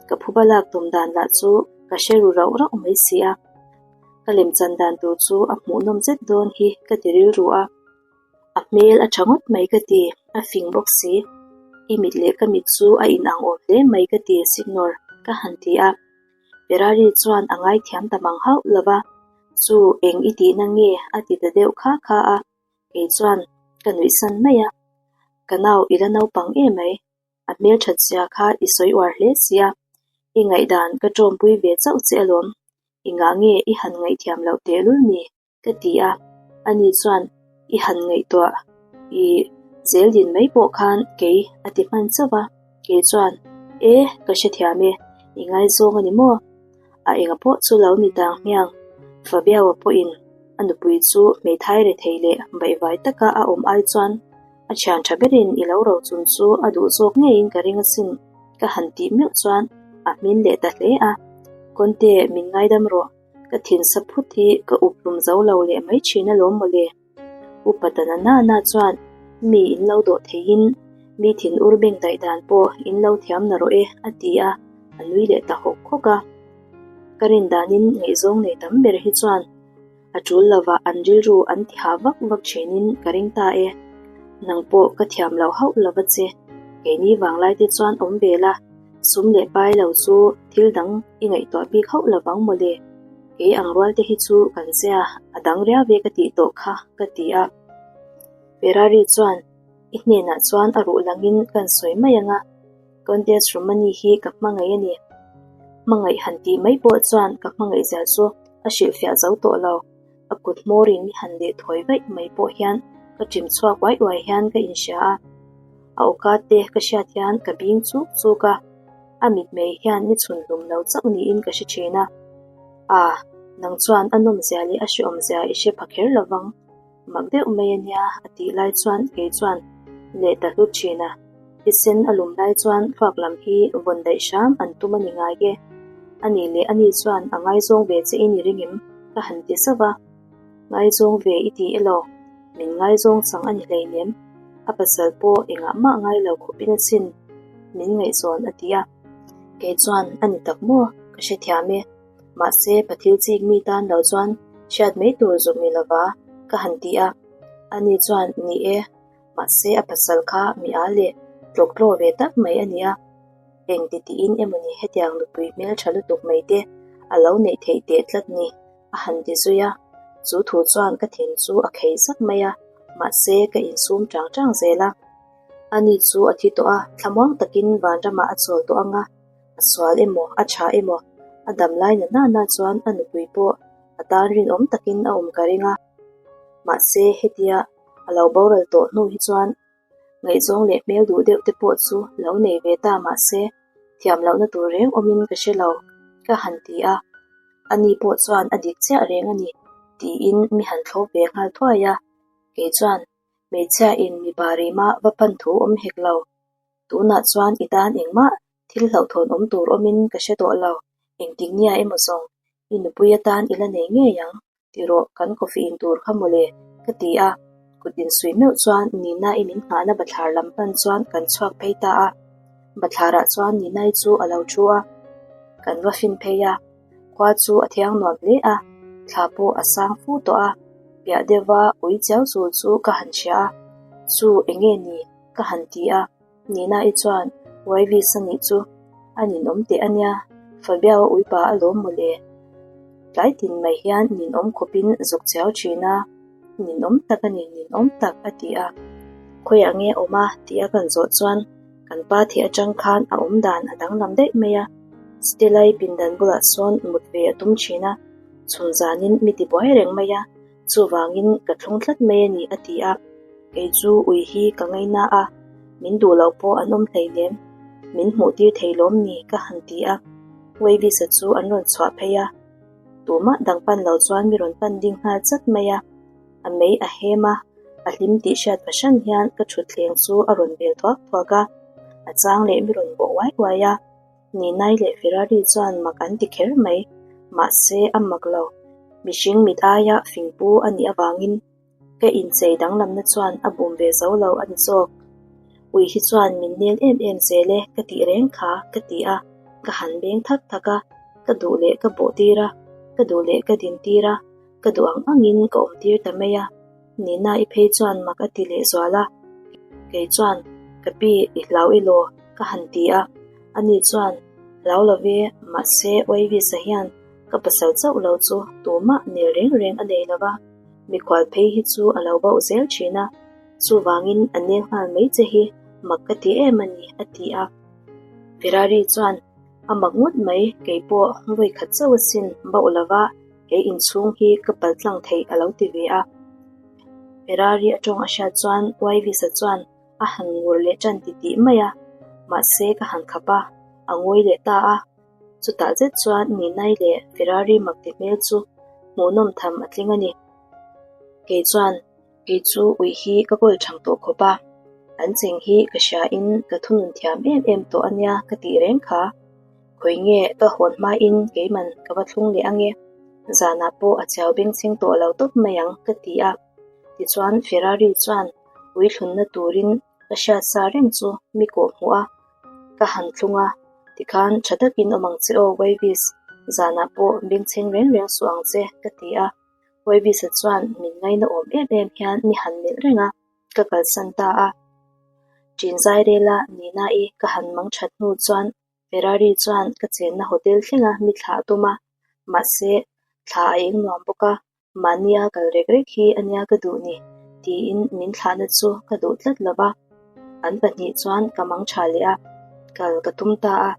Ka phuba lak tum dan lah chu ka hre ru rauh rauh mai si a. Ka lemchan dan tur chu a hmuhnawm zet dawn hi ka ti rilru a. A hmel a tha ngawt mai ka ti, a fing bawk si. I mit leh ka mit chu a inang awm hle mai ka ti, Signor, ka han ti a. Ferrari chuan a ngaithiam ta mang hauh lo va, Chu eng i tihna nge? a ti ta deuh kha kha a, kei chuan ka nuihsan mai a. Ka nau i la naupang em mai, a hmelthat zia kha i sawi uar hle sia, i ngaihdan ka tawmpui ve chauh che alawm, i ngah nge i han ngaihthiam loh tehlul ni? Ka ti a, ani chuan i han ngaihtuah i zel din mai pawh khan kei a ti hman chauh a, kei chuan e ka hrethiam e, i ngaizawng a ni maw? A enga pawh chu lo ni tang hmiang, Fabiaua pawhin a nupui chu hmeithai rethei leh baihvai taka a awm ai chuan a thian tha berin i lo rochun chu a duh zawk ngeiin ka ring asin ka han tih meuh chuan a hmin leh ta hle a, Conte min ngaidam rawh. Ka thinsa phut hi ka up hlum zo lo leh mai thin alawm mawle. Upa ta na na chuan mi in lo dawh theihin mi thin ur beng daih dan pawh in lo thiam na rawh e a ti a, a nui leh ta hawk hawk a. Ka rin danin ngaihzawng nei tam ber hi chuan a tul lovah an rilru an ti hah vak vak thinin ka ring ta e. Nang pawh ka thiam loh hauh lova che, keini vanglai te chuan awm ve la. Sum leh pai lo chu thil dang i ngaihtuah bik hauh lovang mawle. Kei ang rual te hi chu kan zia a dang riau ve ka tih tawh kha ka ti a. Ferrari chuan i hnenah chuan a ruh langin kan sawi mai ang a, Countess Romani hi ka hmangaih a ni. Hmangaih han tih mai pawh chuan ka hmangaih zia chu a hrilhfiah zo tawh lo. A kut hmawrin mi han leh thawi vaih mai pawh hian ka ṭim chhuak uai uai hian ka inhria a. A awka te ka hriat hian ka bing chuk chuk a, a mitmei hian ni chhun hlum lo chauh niin ka hre thin a. A, nang chuan a nawmzia leh a hrehawmzia i hre pha kher lo vang, mak deuh mai a nia a tih lai chuan kei chuan leh ta hlut thin a. Thisen a lum lai chuan thluak lam hi vawn daih hram an tum a ni ngai e. A nih leh ani chuan a ngaizawng ve che in i ring em? ka han ti zauh a. Ngaizawng ve i ti elaw? Min ngaizawng chang a ni hleinem. A pasal pawh engah mah ngai lo khawpin a chin min ngaihzawn a ti a. Kei chuan a ni tak maw? Ka hrethiam e. Mahse pathil chik mi tan lo chuan hriat mai tur zuk ni lova ka han ti a. Ani chuan ni e. Mahse a pasal kha mi a leh tlawktlaw ve tak mai a ni a, eng ti tiin emawni hetiang nupui hmeltha lutuk mai te a lo neih theih teh tlat ni a han ti zui a, chu thu chuan ka thin chu a khei zak mai a, mahse ka insum tang tang zel a. Ani chu a thi tawh a, thlamuang takin vanramah a chawl tawh ang a, a sual emaw a tha emaw a dam lai na nana chuan a nupui pawh a tan rinawm takin a awm ka ring a, mahse hetia A lo boral tawh hnu hi chuan ngaihzawng leh hmel duh deuh te pawh chu lo nei ve ta mahse thiam lohna tur reng awmin ka hre lo ka han ti a, ani pawh chuan a dik chiah reng a ni tiin mi han thlawp ve nghal thuai a, kei chuan hmeichhia in mipa rima va pan thu awm hek lo, tunah chuan i tan engmah thil hlauhthawn awm tur awmin ka hre tawh lo, engtik nia emaw zawng i nupui atan i la nei ngei ang. Ti rawh, kan coffee in tur kha mawle, ka ti a. Kut insuih meuh chuan Nina-i min nghahna bathlar lam pan chuan kan chhuak phei ta a. Bathlarah chuan Nina-i chu a lo thu a, kan va fin phei a. Khua chu a thiang nuam hle a, thla pawh a sang fu tawh a. Piah deuha ui chiau chul chu ka han hria a, Chu enge ni? ka han ti a. Nina-i chuan Uaivis a nih chu a ninawm teh a nia, Fabiao uipa a lawm mawle. Tlai tin mai hian ninawm khawpin zuk chiau thin a, ninawm tak a ni, ninawm tak a ti a. Khawiah nge a awm a tih a kan zawh chuan kan pa thih atang khan a awm dan a danglam daih mai a. Stella-i pindan bulah sawn mut ve a tum thin a, chhun zanin mi ti buai reng mai a, chuvangin ka thlung tlat mai a ni a ti a. Kei chu ui hi ka ngaina a, min duh loh pawh an awm hleinem, min hmuh tir thei lawm ni ka han ti a. Wavis-a chu an rawn chhuah phei a, tumah dang pan lo chuan mi rawn pan ding nghal chat mai a. A mei a hem a, a hlim tih hriat fahran hian ka thutthleng chu a rawn bel thuak thuak a, a chang leh mi rawn bawh uai uai a. Ninai leh Ferrari chuan mak an ti kher mai, mahse a mak lo. Mihring mit aia fingpu a nih avangin ka inchei danglamna chuan a bum ve zo lo a ni zawk. Ui hi chuan min nel em em zel e ka tih reng kha ka ti a, ka han beng thak thak a, ka duh leh ka bawh tir a, ka duh leh ka din tir a, ka duh ang angin ka awm tir ta mai a. Nina i phei chuan mak a ti leh zual a, kei chuan ka pi i hlau i law ka han ti a, ani chuan hlau lo ve, mahse Oivisa hian ka pasal chauh lo chu tumah nel reng reng a nei lo va, mikhual phei hi chu a lo bauh zel thin a, chuvangin a nel nghal mai che hi mak ka ti em a ni a ti a. Ferrari chuan a mak ngawt mai, kei pawh vawi khat chauh asin bauh lo va, He inchhung hi ka pal tlang theih a lo ti ve a. Ferrari a tawng a hriat chuan Wyvis-a chuan a han ngur leh tan ti tih mai a, mahse ka han khap a, a ngawi leh ta a. Chutah zet chuan Ninai leh Ferrari mak ti hmel chu hmuhnawm tham a tling a ni. Kei chuan kei chu ui hi ka kawl thang tawh khawp a, an cheng hi ka hria in ka thunun thiam em em tawh a nia ka tih reng kha. Khawi nge ka hawn hmain keiman ka va thlung leh ange, zanah pawh a chiau bengchheng tawh lo tawp mai ang ka ti a. Tichuan Ferrari chuan ui thlunna turin ka hriat sa reng chu mi kawh hmuh a, ka han thlung a, tikhan tha takin awm ang che aw Wavis, zanah pawh bengchheng reng reng suh ang che ka ti a. Wavis-a chuan min ngaina awm em em hian mi han melh reng a. Ka kalsan ta a, ṭin zai rela Nina-i ka han mang ṭhat hnu chuan Ferrari chuan ka chenna hotel thlenga mi thlah a tum a, mahse thla a eng nuam bawk a, mahnia kal rek rek hi a nia ka duh ni tiin min thlahna chu ka duh tlat lo va, an pahnih chuan ka mang ṭha leh a, kal ka tum ta a.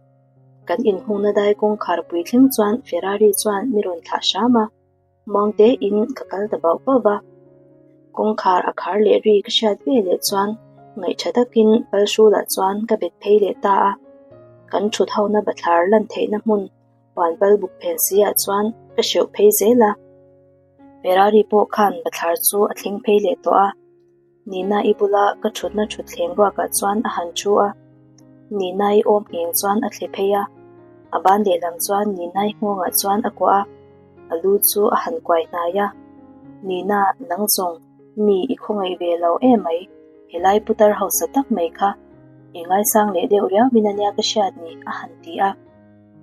Kan inhungna dai kawngkhar pui thleng chuan Ferrari chuan mi rawn thlah hram a. Muangte in ka kal ta bauh bauh va, kawngkhar a khar leh ri ka hriat ve leh chuan ngaihṭha takin Palhrulah chuan ka bet phei leh ta a, kan ṭhut hona bathlar lan theihna hmun huan pal buk phen si ah chuan ka hreuh phei zel a, Ferrari pawh khan bathlar chu a thleng phei leh tawh a. Nina-i bula ka thutna thutthleng ruakah chuan a han thu a, Nina-i awm ngheng chuan a thle phei a, a ban lehlam chuan Nina-i nghawngah chuan a kuah a, a lu chu a han kuai hnai a, Nina, nang zawng, mi i khawngaih ve lo em mai, helai putar hausa tak mai kha i ngaisang leh deuh riauin ania ka hriat ni, a han ti a,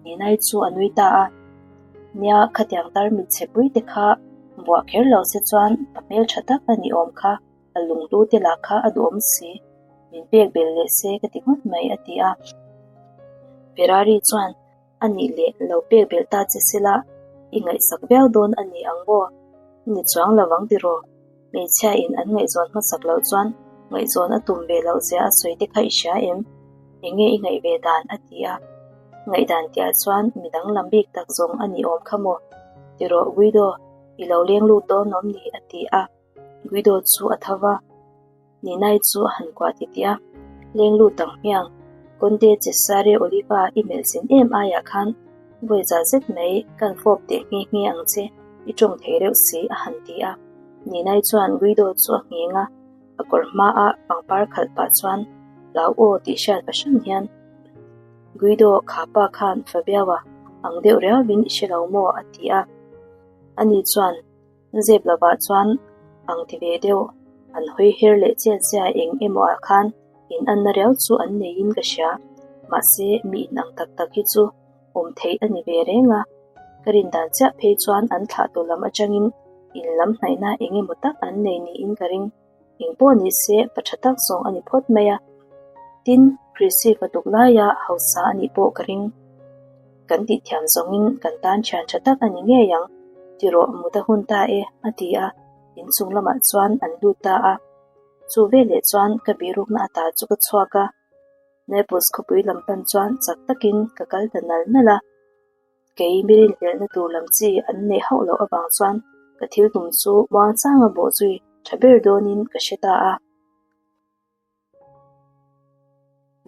Nina-i chu a nui ta a. Nia, khatiang tar mitchhe pui te kha buah kher lo se chuan pa hmeltha tak a ni awm kha, a lunghlu te lah kha a duhawm si, min pek bel leh se ka ti ngawt mai a ti a. Ferrari chuan a nih leh lo pek belh ta che sela i ngaihsak viau dawn a ni ang maw? Ni chuang lo ang tiraw? Hmeichhia in an ngaihzawn hmasak loh chuan ngaihzawn a tum ve loh zia a sawi te kha i hria em? Enge i ngaih ve dan? a ti a. Ngaihdan tihah chuan mi danglam bik tak zawng a ni awm kha maw? Tirawh Guido, i lo leng lut dawn awm ni? a ti a. Guido chu a tho va. Ninai chu a han kuah titih a, Leng lut ang hmiang, Conte Cesare Oliva i melh zin em aiah khan vawi za zet mai kan fawp teh nghe nghe ang che, i tawng thei reuh si a han ti a. Ninai chuan Guido chu a ngheng a, a kawr hmaah pangpar khalh pah chuan hlau aw tih hriat fahran hian Guido kha pa khan Fabiawa ang deuh riauin i hre lo maw a ti a. Ani chuan Zep lovah chuan ang ti ve deuh an hawi her leh chet zia eng emaw ah khan in anna riau chu an neiin ka hria. Mahse mi in ang tak tak hi chu awm theih a ni ve reng a, ka rin dan chiah phei chuan an thlah tu lam atangin in lam hnaihna eng emaw tak an nei niin ka ring. Eng pawh ni se pa tha tak zawng a ni phawt mai a. Tin, Chrissy fa tuk laia hausa a nih pawh ka ring. Kan tih thiam zawngin kan tan thian tha tak a ni ngei ang. Ti rawh, mut a hun ta e, a ti a, inchung lamah chuan an lut ta a. Chu veleh chuan ka birukna ata chu ka chhuak a, Naples khawpui lam pan chuan chak takin ka kal ta nal nal a. Kei mi rinhlelhna tur lam chi an neih hauh loh avang chuan ka thil tum chu muangchanga bawhzui tha ber dawnin ka hre ta a.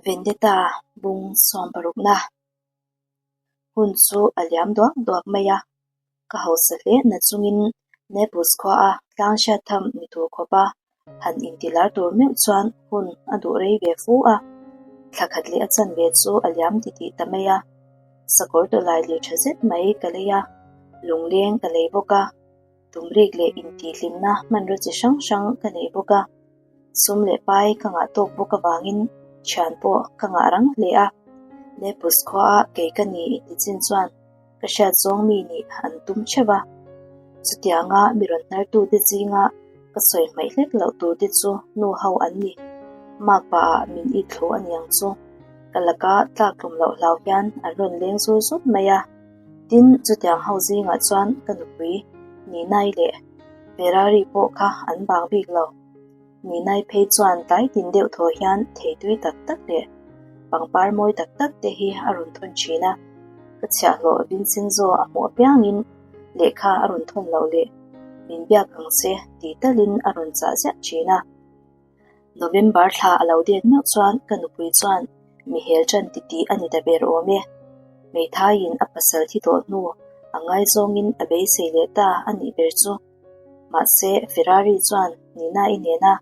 Vendetta bung sawmparukna hun chu a liam duak duak mai a, ka hausa hle na chungin Naples khuaa tlang hriat tham ni tur khawpa han intilar tur meuh chuan hun a duh rei ve fu a, thla khat leh a chanve chu a liam titih ta mai a, sakawr tawlai lir tha zet mai ka lei a, lungleng ka lei bawk a, tumrik leh intihhlimna hmanraw chi hrang hrang ka nei bawk a. Sum leh pai ka ngah tawk bawk avangin thian pawh ka ngah rang hle a, Naples khuaah kei ka ni inti chin chuan ka hriat zawng mi nih an tum theuh a. Chutianga mi rawn hnartute zinga ka sawi hmaih hlek loh turte chu nu ho an ni. Makpa ah min it thlu a niang chu. Ka laka tlak tlum loh hlau hian an rawn leng zur zut mai a. Tin, chutiang ho zingah chuan ka nupui Ninai leh Ferrari pawh kha an bang bik lo. Ninai phei chuan tlai tin deuh thaw hian thei tui tak tak leh pangpar mawi tak tak te hi a rawn thawn thin a. Ka chhiahhlawh Vincenzo a hmuh apiangin lehkha a rawn thawn loh leh min biak ang che ti talin a rawn chah ziah thin a. November thla a lo det meuh chuan ka nupui chuan mi hel ṭan titih a ni ta ber awm e. Hmeithaiin a pasal thi tawh hnu a ngaizawngin a beisei leh ta a nih ber chu. Mahse, Ferrari chuan Nina-i nena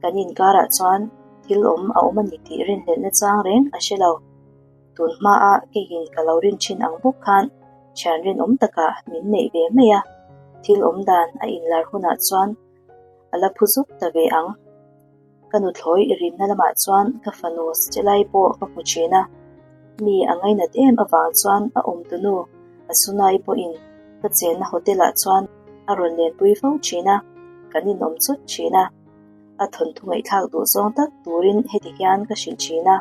kan inkarah chuan thil awm a awm a ni tih rinhlelhna chang reng a hre lo. Tun hmaa keiin ka lo rin thin ang bawk khan thian rinawm takah min neih ve mai a, thil awm dan a inlar hunah chuan a la phu zuk ta ve ang. Ka nuthlawi i rinna lamah chuan ka fanu Stella-i pawh ka hmu thin a, mi a ngainat em avang chuan a awmtunu Asuna-i pawhin ka chenna hotel-ah chuan a rawn lenpui fo thin a, kan inawm chawt thin a. A thawnthu ngaihthlak duh zawng tak turin heti hian ka hrilh thin a.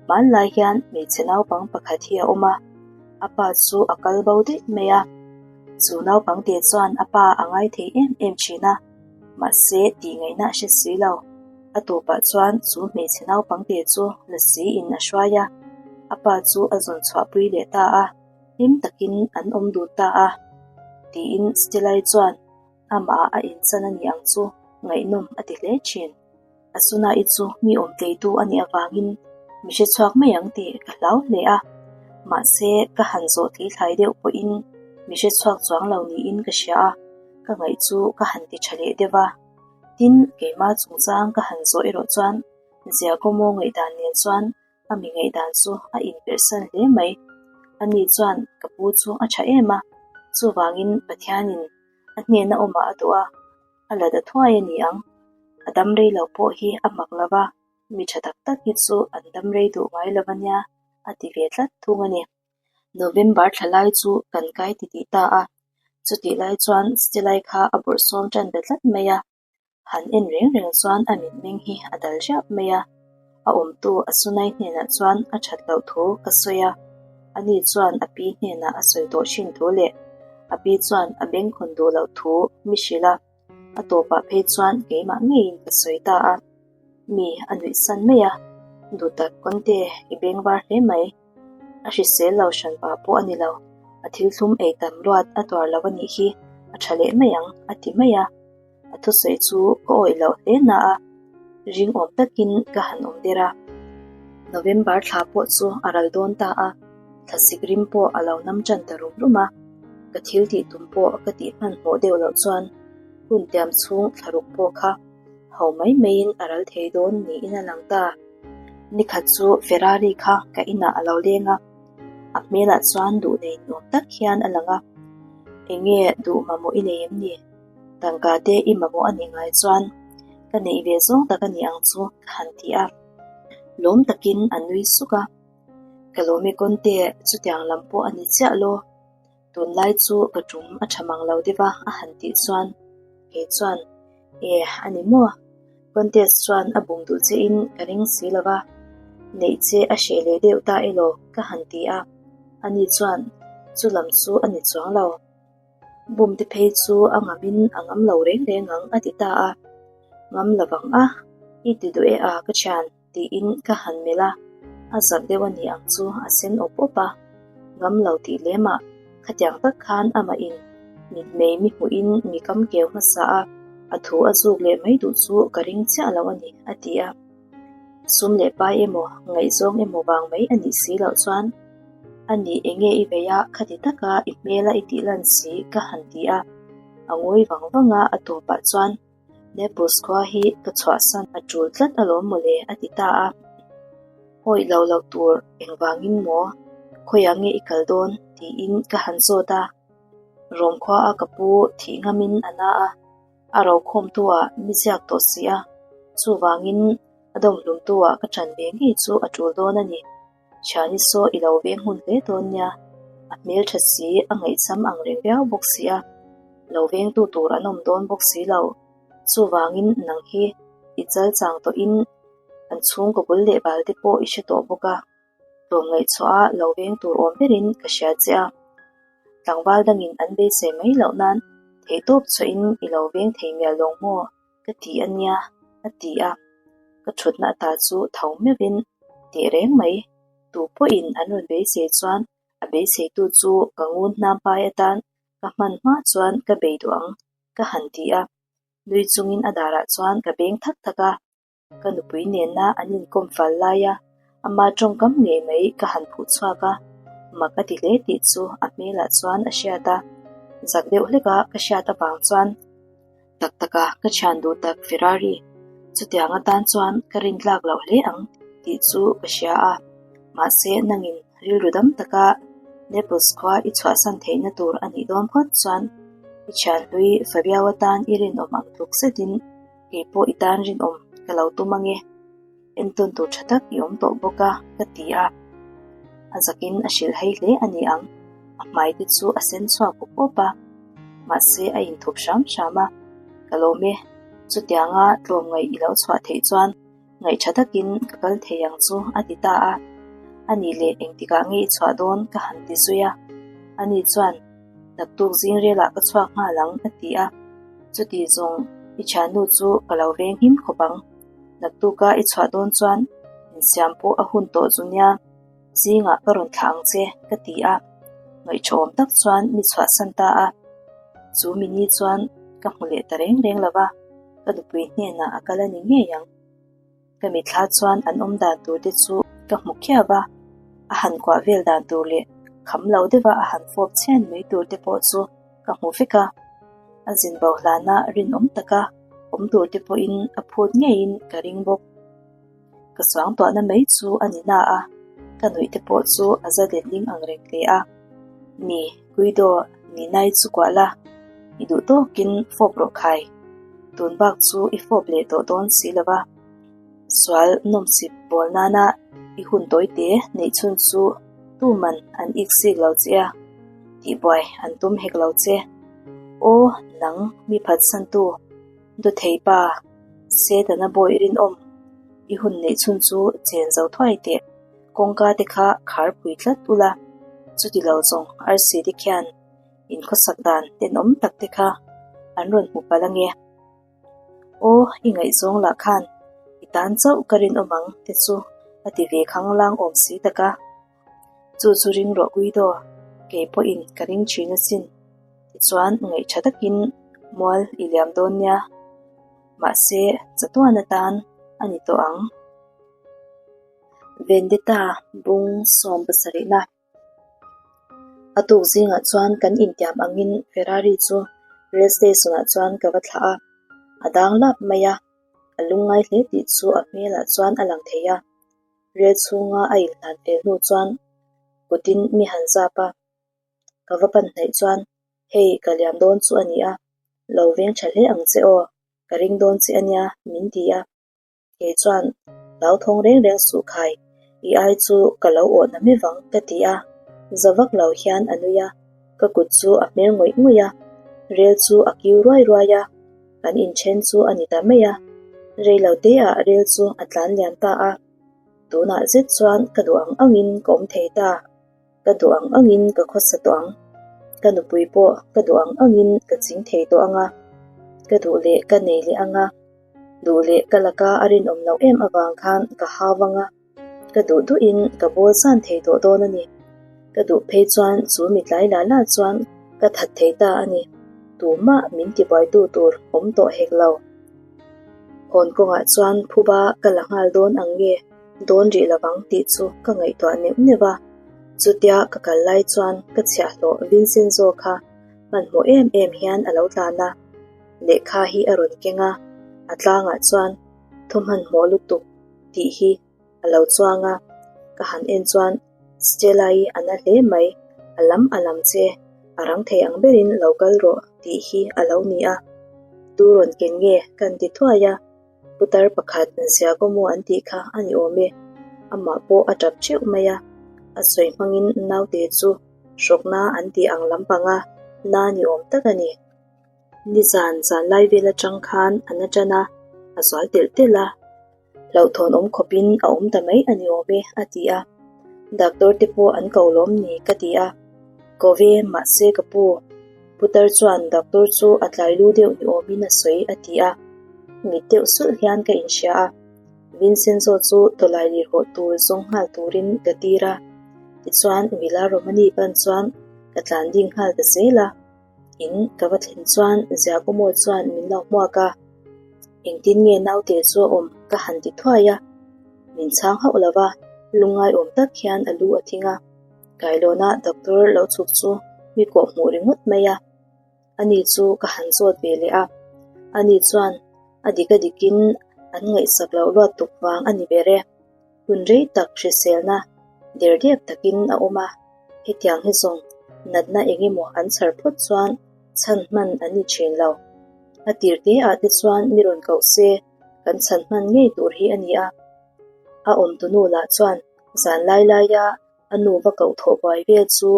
Hmanlai hian hmeichhe naupang pakhat hi a awm a, a pa chu a kal bo daih mai a. Chu naupangte chuan a pa a ngai thei em em thin a, mahse tih ngaihna a hre si lo. A tawpah chuan chu hmeichhe naupangte chu lasi in a hruai a, a pa chu a zawn chhuahpui leh ta a, hlim takin an awm dun ta a, tiin Stella-i chuan amah a inchan a ni ang chu ngaihnawm a ti hle thin. Asuna-i chu mi awmtleitu a nih avangin mi hre chhuak mai ang tih ka hlau hle a, mahse ka han zawh tleithlai deuh pawhin mi hre chhuak chuang lo niin ka hria a, ka ngaih chu ka han ti tha leh deuh a. Tin, keimah chungchang ka han zawh erawh chuan Giacomo ngaihdan nen chuan a mi ngaihdan chu a inperhsan hle mai. Ani chuan ka pu chu a tha em a, chuvangin Pathianin a hnena awmah a duh a, A la da thuai a ni ang. A dam rei lo pawh hi a mak lo va, mi tha tak tak hi chu an dam rei duh ngai lo a nia, a ti ve tlat thung a ni. November thla lai chu kan kai titih ta a, chutih lai chuan Stelai kha a bawrhsawm tan ta tlat mai a. Han en reng reng chuan a mitmeng hi a dal riap mai a. A awmtu Asunai hnenah chuan a that loh thu ka sawi a, ani chuan a pi hnenah a sawi tawh thin thu leh a pi chuan a bengkhawn duh loh thu mi hrilh a, a tawpah phei chuan keimah ngeiin ka sawi ta a, mi a nuih san mai a, Duhtak Conte i bengvar hle mai, a hrisel lo hran pah pawh a ni lo, a thil thlum ei tam luat a tuar lo a nih hi, a tha leh mai ang a ti mai a. A thusawi chu ka awih loh hle na a, ringawm takin ka han awm der a. November thla pawh chu a ral dawn ta a, thlasik rim pawh a lo nam tan ta rum rum a. Ka thil tih tum pawh ka tih hmanhmawh deuh loh chuan hun tiam chhung thlaruk pawh kha ho mai maiin a ral thei dawn niin a lang ta. Nikhat chu Ferrari kha ka inah a lo leng a, a hmelah chuan duh nei nuam tak hian a lang a. Enge duh mamawh i nei em ni? Tangka te i mamawh a nih ngai chuan ka neih ve zawng tak a ni ang chu ka han ti a. Lawm takin a nui suk a. Ka lawm e Conte, chutiang lam pawh a ni chiah law. Tunlai chu ka tum a tha mang lo deuh a a han tih chuan kei chuan E a ni maw? Contest chuan a bum duh che in ka ring si lo va, neih che a hreh leh deuh ta elaw ka han ti a. Ani chuan chu lam chu a ni chuang lo. Bum te phei chu a ngamin a ngam lo reng reng ang a ti ta a. Ngam lovang a, i ti duh e a ka thian tiin ka han melh a, a zak deuh a ni ang chu a sen awp awp a. Ngam lo tih lem ah khatiang tak khan amah in mitmei mi hmuhin mi kam keu hmasa a, a thu a zuk leh mai duh chu ka ring chiah lo a ni a ti a. Sum leh pai emaw ngaihzawng emaw vang mai a nih si loh chuan a nih enge i vei a khati taka i hmela i tih lan si ka han ti a, a ngawi vang vang a a tawpah chuan Naples khua hi ka chhuahsan a tul tlat alawm mawle a ti ta a. Awih lo loh tur engvangin maw khawiah nge i kal dawn tiin ka han zawt a, Rom khua a ka pu thih ngamin a na a. A rokhawmtu ah mi ziak tawh si a, chuvangin a dawmhlumtu ah ka ṭan ve ngei chu a ṭul dawn a ni. Thiani saw i lo veng hun hle dawn nia, a hmelṭha si, a ngaihcham ang reng viau bawk si a, lo vengtu tur an awm dawn bawk si lo. Chuvangin nang hi i chal chang tawhin an chhungkaw bul leh bal te pawh i hre tawh bawk a, tlawmngaihchhuah a lo veng tur awm berin ka hria che a. Tlangval dangin an beisei mai loh nan theihtawp chhuahin i lo veng thei mial lawng maw ka ti a nia a ti a, ka thutna ata chu tho meuhin teh reng mai. Tu pawhin an rawn beisei chuan a beiseitu chu ka ngun hnam pai atan ka hman hma chuan ka bei duh ang ka han ti a, nui chungin a darah chuan ka beng thak thak a. Ka nupui nena an inkawm fal laia ama tawngkam ngei mai ka han phuh chhuak a, mak a ti hle tih chu a hmelah chuan a hriat a, zak deuh hleka ka hriat avang chuan tak taka ka thian duh tak Ferrari chutiang atan chuan ka rintlak loh hle ang tih chu ka hria a, mahse nangin rilru dam taka Naples khua i chhuahsan theihna tur a nih dawn phawt chuan i thianhlui Fabiao atan i rinawm ang tluk zetin Kei pawh i tan rinawm ka lo tum ange, entawn tur tha tak i awm tawh bawk a, ka ti a. A zakin a hrilh hei hle a ni ang, a hmai te chu a sen chhuak awp awp a, mahse a inthup hram hram a, Ka lawm e, chutianga tlawmngaih i lo chhuah theih chuan ngaih tha takin ka kal thei ang chu, a ti ta a. A nih leh engtikah nge i chhuah dawn ka han ti zui a, ani chuan, Naktuk zing relah ka chhuak nghal ang, a ti a. Chuti zawng i thiannu chu ka lo veng him khawp ang. Naktuka i chhuah dawn chuan insiam pawh a hun tawh zu nia, zingah ka rawn thlah ang che, ka ti a. Ngaihthawhawm tak chuan mi chhuahsan ta a. Chu mi ni chuan ka hmu leh ta reng reng lo va, ka nupui hnenah a kal a ni ngei ang. Ka mitthla chuan an awm dan tur te chu ka hmu khiau va, a han kuah vel dan tur leh kham lo deuha a han fawp chhian mai tur te pawh chu ka hmu vek a. A zin bo hlana rinawm taka awm tur te pawhin a phut ngeiin ka ring bawk. Ka suangtuahna mai chu a ni na a, ka nuih te pawh chu a za letling ang reng hle a. Ni, Guido, Ninai chu kuah la, i duh tawkin fawp rawh khai. Tun bak chu i fawp leh tawh dawn si lo va, sual nawmsip bawl nana i hun tawite neih chhun chu tuman an ik sik lo che a, tihbuai an tum hek lo che. Aw, nang mi phatsantu, dawthei pa, Setana bawi rinawm, i hun neih chhun chu chen zo thuai teh. Kawngka te kha kharpui tlat ula, chuti lo zawng arsi te khian inkhawsak dan tenawm tak te kha an rawn hmu palh ange. Aw, i ngaihzawng lah khan i tan chauh ka rinawm ang te chu a ti ve khanglang awm si tak a. Chu chu ring rawh Guido, kei pawhin ka ring thin asin. Tichuan ngaih tha takin mual i liam dawn nia. Mahse, chatuan atan a ni tawh ang. Vendetta bung 70na. A tuk zingah chuan kan intiam angin Ferrari chu rail station-ah chuan ka va thlah a, a dang lap mai a, a lungngai hle tih chu a hmelah chuan a lang thei a. Rail chhunga a inhlan fel hnu chuan kutin mi han zap a, ka va pan hnaih chuan hei ka liam dawn chu a ni a, lo veng tha hle ang che aw, ka ring dawn che a nia min ti a. Kei chuan, Hlauthawng reng reng suh khai, i ai chu ka lo awh na mai vang ka ti a, za vak lo hian a nui a, ka kut chu a hmer ngawih ngawih a, rel chu a kiu ruai ruai a, kan inthen chu a ni ta mai a, rei lo te ah rel chu a tlan liam ta a, tunah zet chuan ka duh ang angin ka awm thei ta. Ka duh ang angin ka khawsa tawh ang. Ka nupui pawh ka duh ang angin ka ching thei tawh ang a, ka duh leh ka nei leh ang a, duh leh ka laka a rinawm loh em avang khan ka hau ang a, ka duh duhin ka bawl san thei tawh dawn a ni. Ka duh phei chuan chu mi tlai la la chuan ka that thei ta a ni. Tumah min tibuaitu tur awm tawh hek lo. Hawn kawngah chuan phuba ka la nghal dawn ang nge dawn rih lovang tih chu ka ngaihtuah neuh neuh a. Chutia ka kal lai chuan ka chhiahhlawh Vincenzo kha hmanhmawh em em hian a lo tlan a, lehkha hi a rawn keng a, a tlangah chuan thu hmanhmawh lutuk tih hi a lo chuang a, ka han en chuan Stella-i a na hle mai, a lam a lam che, a rang thei ang berin lo kal rawh tih hi a lo ni a. Tu rawn ken nge kan ti thuai a, putar pakhat Giacomo an tih kha a ni awm e, amah pawh a tap teuh mai a, a sawi hmangin naute chu hrawkna an tih ang lampanga na ni awm tak a ni. Nizan zan lai vel atang khan a na tan a, a zual telh telh a. Hlauhthawn awm khawpin a awm ta mai a ni awm e, a ti a. Doctor te pawh an ko lawm ni ka ti a. Ko ve, mahse ka pu. Putar chuan doctor chu a tlai lu deuh ni awmin a sawi, a ti a. Mit deuh sulh hian ka inhria a. Vincenzo chu tawlai lirhawh tur zawng nghal turin ka tir a. Tichuan Villa Romani pan chuan ka tlan ding nghal ta zel a. In ka va thlen chuan Giacomo chuan min lo hmuak a, Engtin nge naute chu a awm ka han ti thuai a, min chhang hauh lo va, lungngai awm tak hian a lu a thing a, Kailawna doctor lo chhuk chu mi kawh hmuh ringawt mai a, ani chu ka han zawt ve leh a, ani chuan a dik a dikin an ngaihsak loh luat tuk vang a ni ber e. Hun rei tak hriselna der dep takin a awm a, hetiang hi zawng natna eng emaw an chhar phawt chuan chhan hman an ni thin lo. A tir te ah te chuan mi rawn koh se kan chhan hman ngei tur hi a ni a. A awmtunu lah chuan zan lai laia a nu va koh thawh buai vel chu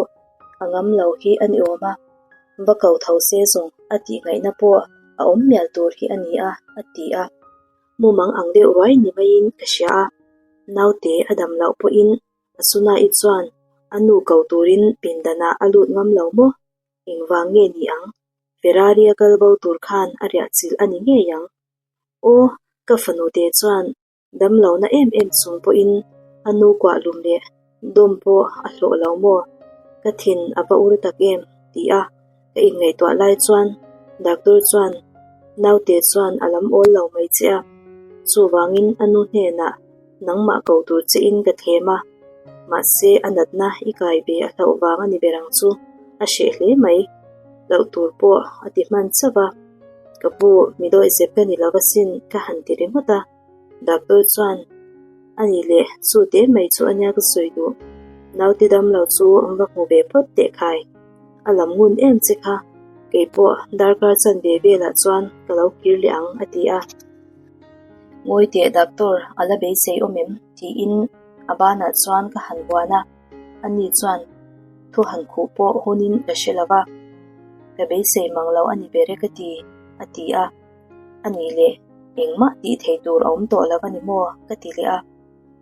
a ngam lo hi a ni awm a, va ko tho se zawng a tih ngaihna pawh a awm mial tur hi a ni a, a ti a. Mumang ang deuh ruai ni maiin ka hria a, naute a dam loh pawhin Asuna-i chuan a nu ko turin pindanah a lut ngam lo maw? Engvang nge ni ang? Ferrari a kal bo tur khan a riah chilh a ni ngei ang. Aw, ka fanute chuan dam lohna em em chung pawhin a nu kuah lum leh dawm pawh a hlawh lo maw? Ka thin a va ur tak em? ti a ka inngaihtuah lai chuan doctor chuan naute chuan a lam awl lo mai che a, chuvangin a nu hnenah nangmah ko tur che in ka thlem a, mahse a natna i kai ve a hlauh vang a ni ber ang chu a hreh hle mai, hlauh tur pawh a ti hman chauh a, ka pu mi dawih zep ka ni lo asin ka han ti ringawt a. Doctor chuan, A nih leh, chu te mai chu a nia ka sawi duh. Naute damlo chu va hmu ve phawt teh khai. A lam ngun em che kha, kei pawh darkar chan ve velah chuan ka lo kir leh ang, a ti a. Ngawi teh doctor, a la beisei awm em? tiin a banah chuan ka han buan a. Ani chuan, Thu han khuh pawh hunin ka hre lo va, ka beisei mang lo a ni ber e ka ti, a ti a. A nih leh, engmah tih thei tur a awm tawh lo a ni maw? ka ti leh a.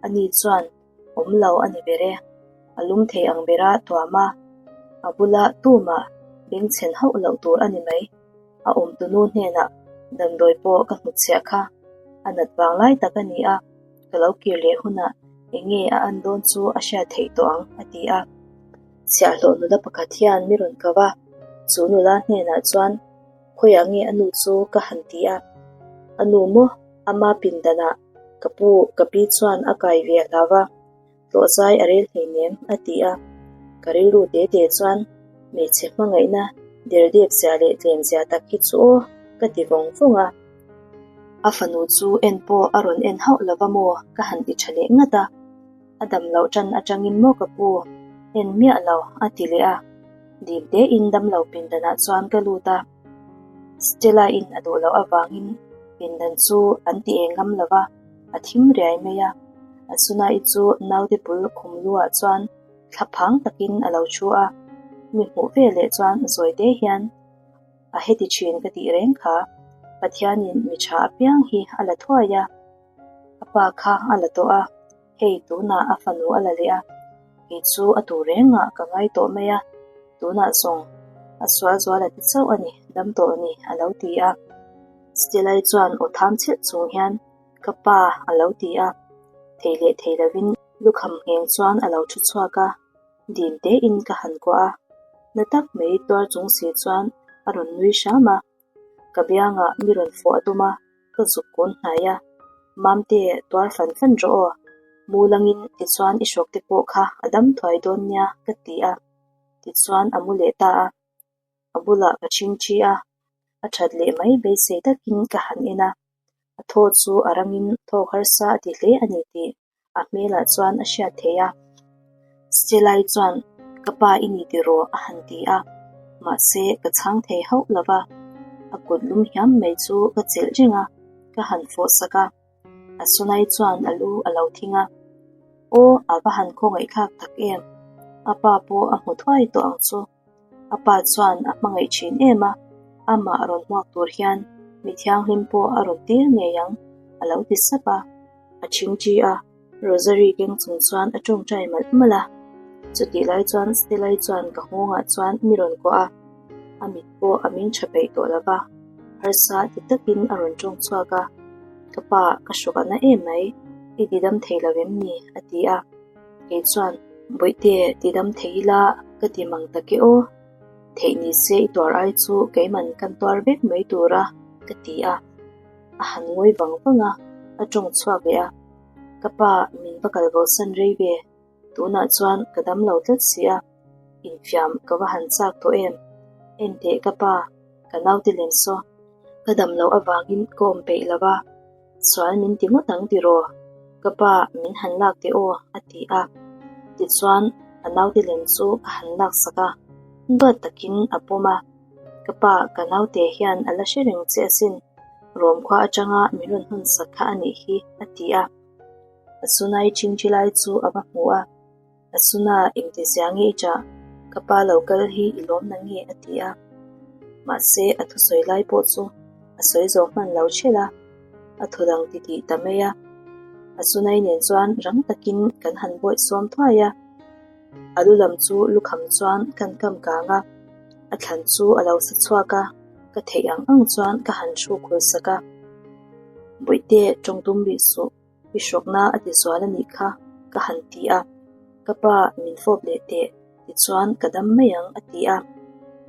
Ani chuan, Awm lo a ni ber e. A lum thei ang bera tuam a, a bula tumah bengchhen hauh loh tur a ni mai. A awmtunu hnenah damdawi pawh ka hnutchhiah kha a nat vang lai tak a ni a, ka lo kir leh hunah eng nge a an dawn chu a hriat theih tawh ang, a ti a. Chhiahhlawh nula pakhat hian mi rawn kau a, chu nula hnenah chuan, Khawiah nge a nu chu ka han ti a? A nu maw? Ama pindanah ka pu, ka pi chuan a kai ve a hlau a, tlawh zai a rel hleinem a ti a. Ka rilru te te chuan hmeichhe hmangaihna derdep zia leh tlem zia tak hi chu aw ka ti vawng vawng a. A fanu chu en pawh a rawn en hauh lova maw ka han ti tha leh ngat a. A dam loh tan atangin maw ka pu? En miah lo, a ti leh a. Dim tein damlo pindanah chuan ka lut a. Stella-in a duh loh avangin pindan chu an ti eng ngam lo va, a thim riai mai a. Asuna-i chu naute bul khum luah chuan thla phang takin a lo thu a. Mi hmuh veleh chuan zawi te hian a heti thin ka tih reng kha. Pathianin mi tha apiang hi a la thuai a. A pa kha a la tawh a, hei tunah a fanu a la leh a, kei chu a tur rengah ka ngai tawh mai a, tunah zawng A sual zual a ti chauh a ni, dam tawh ni, a lo ti a. Stelai chuan aw tham chhilh chung hian, Ka pa, a lo ti a. Thei leh thei lovin lukham ngheng chuan a lo thu chhuak a, dim tein ka han kuah a. Na tak mai tuar chung si chuan a rawn nui hram a. Ka biangah mi rawn fawh a tum a, ka zuk kun hnai a. Mamte, tuar fan fan rawh aw. Mu langin tichuan i hrawk te pawh kha a dam thuai dawn nia, ka ti a. Tichuan a mu leh ta a. A bulah ka chhingthi a, a that leh mai beisei takin ka han en a. A thaw chu a rangin thawk harsa a ti hle a ni tih a hmelah chuan a hriat theih a. Stelai chuan, Ka pa i ni tiraw? a han ti a, mahse ka chhang thei hauh lo va. A kut lum hiam mai chu ka chelh reng a, ka han fawh sak a. A sunai chuan a lu a lo thing a, Aw, a va han khawngaihthlak tak em! A pa pawh a hmu thuai tawh ang chu. A pa chuan a hmangaih thin em a, amah a rawn hmuak tur hian mi thianghlim pawh a rawn tir ngei ang, a lo ti sap a. A chingchi a, Rosary keng chung chuan a tawngtai malh malh a. Chutih lai chuan Stella-i chuan ka nghawngah chuan mi rawn kuah a, a mit pawh a meng tha peih tawh lo va, harsa ti takin a rawn tawng chhuak a, Ka pa, ka hrawk a na em mai, i ti dam thei lo em ni? a ti a. Kei chuan, Bawihte, ti dam thei ila ka ti mang tak e aw. Theih ni se i tuar ai chu keiman kan tuar vek mai tur a, ka ti a. A han ngawi vang vang a, a tawng chhuak leh a. Ka pa, min va kal bosan rei ve. Tunah chuan ka dam lo tlat si a, infiam ka va han chak tawh em? Enteh ka pa, ka naute lem saw. Ka dam loh avangin ka awm peih lo va, sual min ti ngawt ang tiraw? Ka pa, min han lak teh aw, a ti a. Tichuan, a naute lem chu ka han laksak a, duat takin a pawm a. Ka pa, ka naute hian a la hre reng che asin, Rom khua atanga min rawn hnawn sak kha a nih hi, a ti a. A sunai chingchi lai chu a va hmu a, A suna engti zia nge i chah? Ka pa lo kal hi i lawm na nge? a ti a. Mahse, a thusawi lai pawh chu a sawi zawh hman lo ṭhelh a, a thaw dang titih ta mai a. A sunai nen chuan rang takin kan han bawih sawm thuai a. A lu lam chu lukham chuan kan kam kang a, a thlan chu a lo sa chhuak a, ka theih ang ang chuan ka han hruk hul sak a. Bawihte, tawng tum rih suh, i hrawkna a ti zual a nih kha, ka han ti a. Ka pa, min fawp leh teh, tichuan ka dam mai ang, a ti a.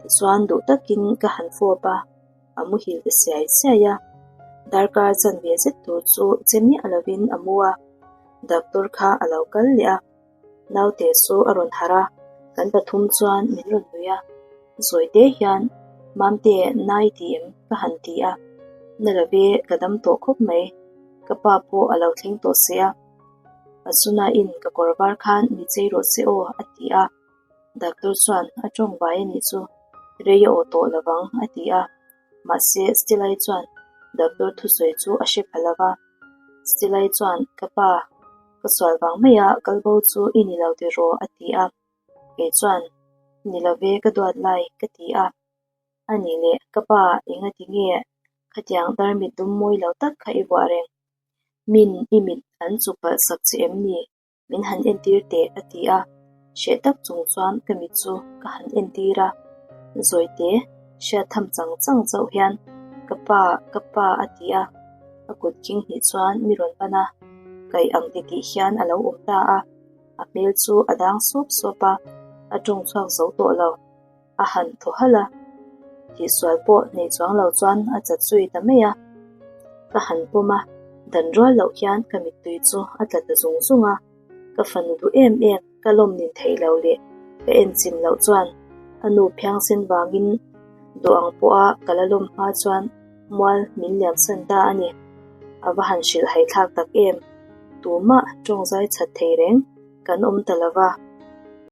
Tichuan duh takin ka han fawp a, a muhil ta siai siai a. Darkar chanve zet tur chu che miah lovin a mu a, doctor kha a lo kal leh a. Naute chu a rawn harh a, kan pathum chuan min rawn nuih a. Zawi te hian, Mamte, nai ti em? ka han ti a. Na love, ka dam tawh khawp mai. Ka pa pawh a lo thleng tawh se a. Pasuna in ka kawr var khan mi chei rawh se aw, a ti a. Doctor chuan a tawng vai a nih chu, rei a aw tawh lovang, a ti a. Mahse, Stilai chuan doctor thusawi chu a hre pha lova. Stilai chuan, Ka pa, ka sual vang maia kalbo chu i ni lo tiraw? a ti a. Kei chuan, Ni lo ve, ka duat lai, ka ti a. A nih leh, ka pa, engati nge khatiang tarmit dum mawi lo tak kha i vuah reng? Min, i mit an chuk palh sak che em ni? Min han entir teh, a ti a. Hreh tak chung chuan ka mit chu ka han entir a. Zawite, hriat tham chang chang chauh hian, Ka pa, ka pa, a ti a. A kut king hnih chuan mi rawn pan a, kaih ang titih hian a lo awm ta a. A hmel chu a dang suap suap a, a tawng chhuak zo tawh lo. A han thaw halh a, tihsual pawh nei chuang lo chuan a chat zui ta mai a. Ka han pawm a, dan rual loh hian ka mittui chu a tla ta zung zung a. Ka fanu duh em em, ka lawm nin theih lo leh ka en chim loh chuan a nu phiangsen vangin duh ang pawha ka la lawm hma chuan mual min liamsan ta a ni. A va han hrilh haithlak tak em! Tumah tawngzai chhat thei reng kan awm ta lo va.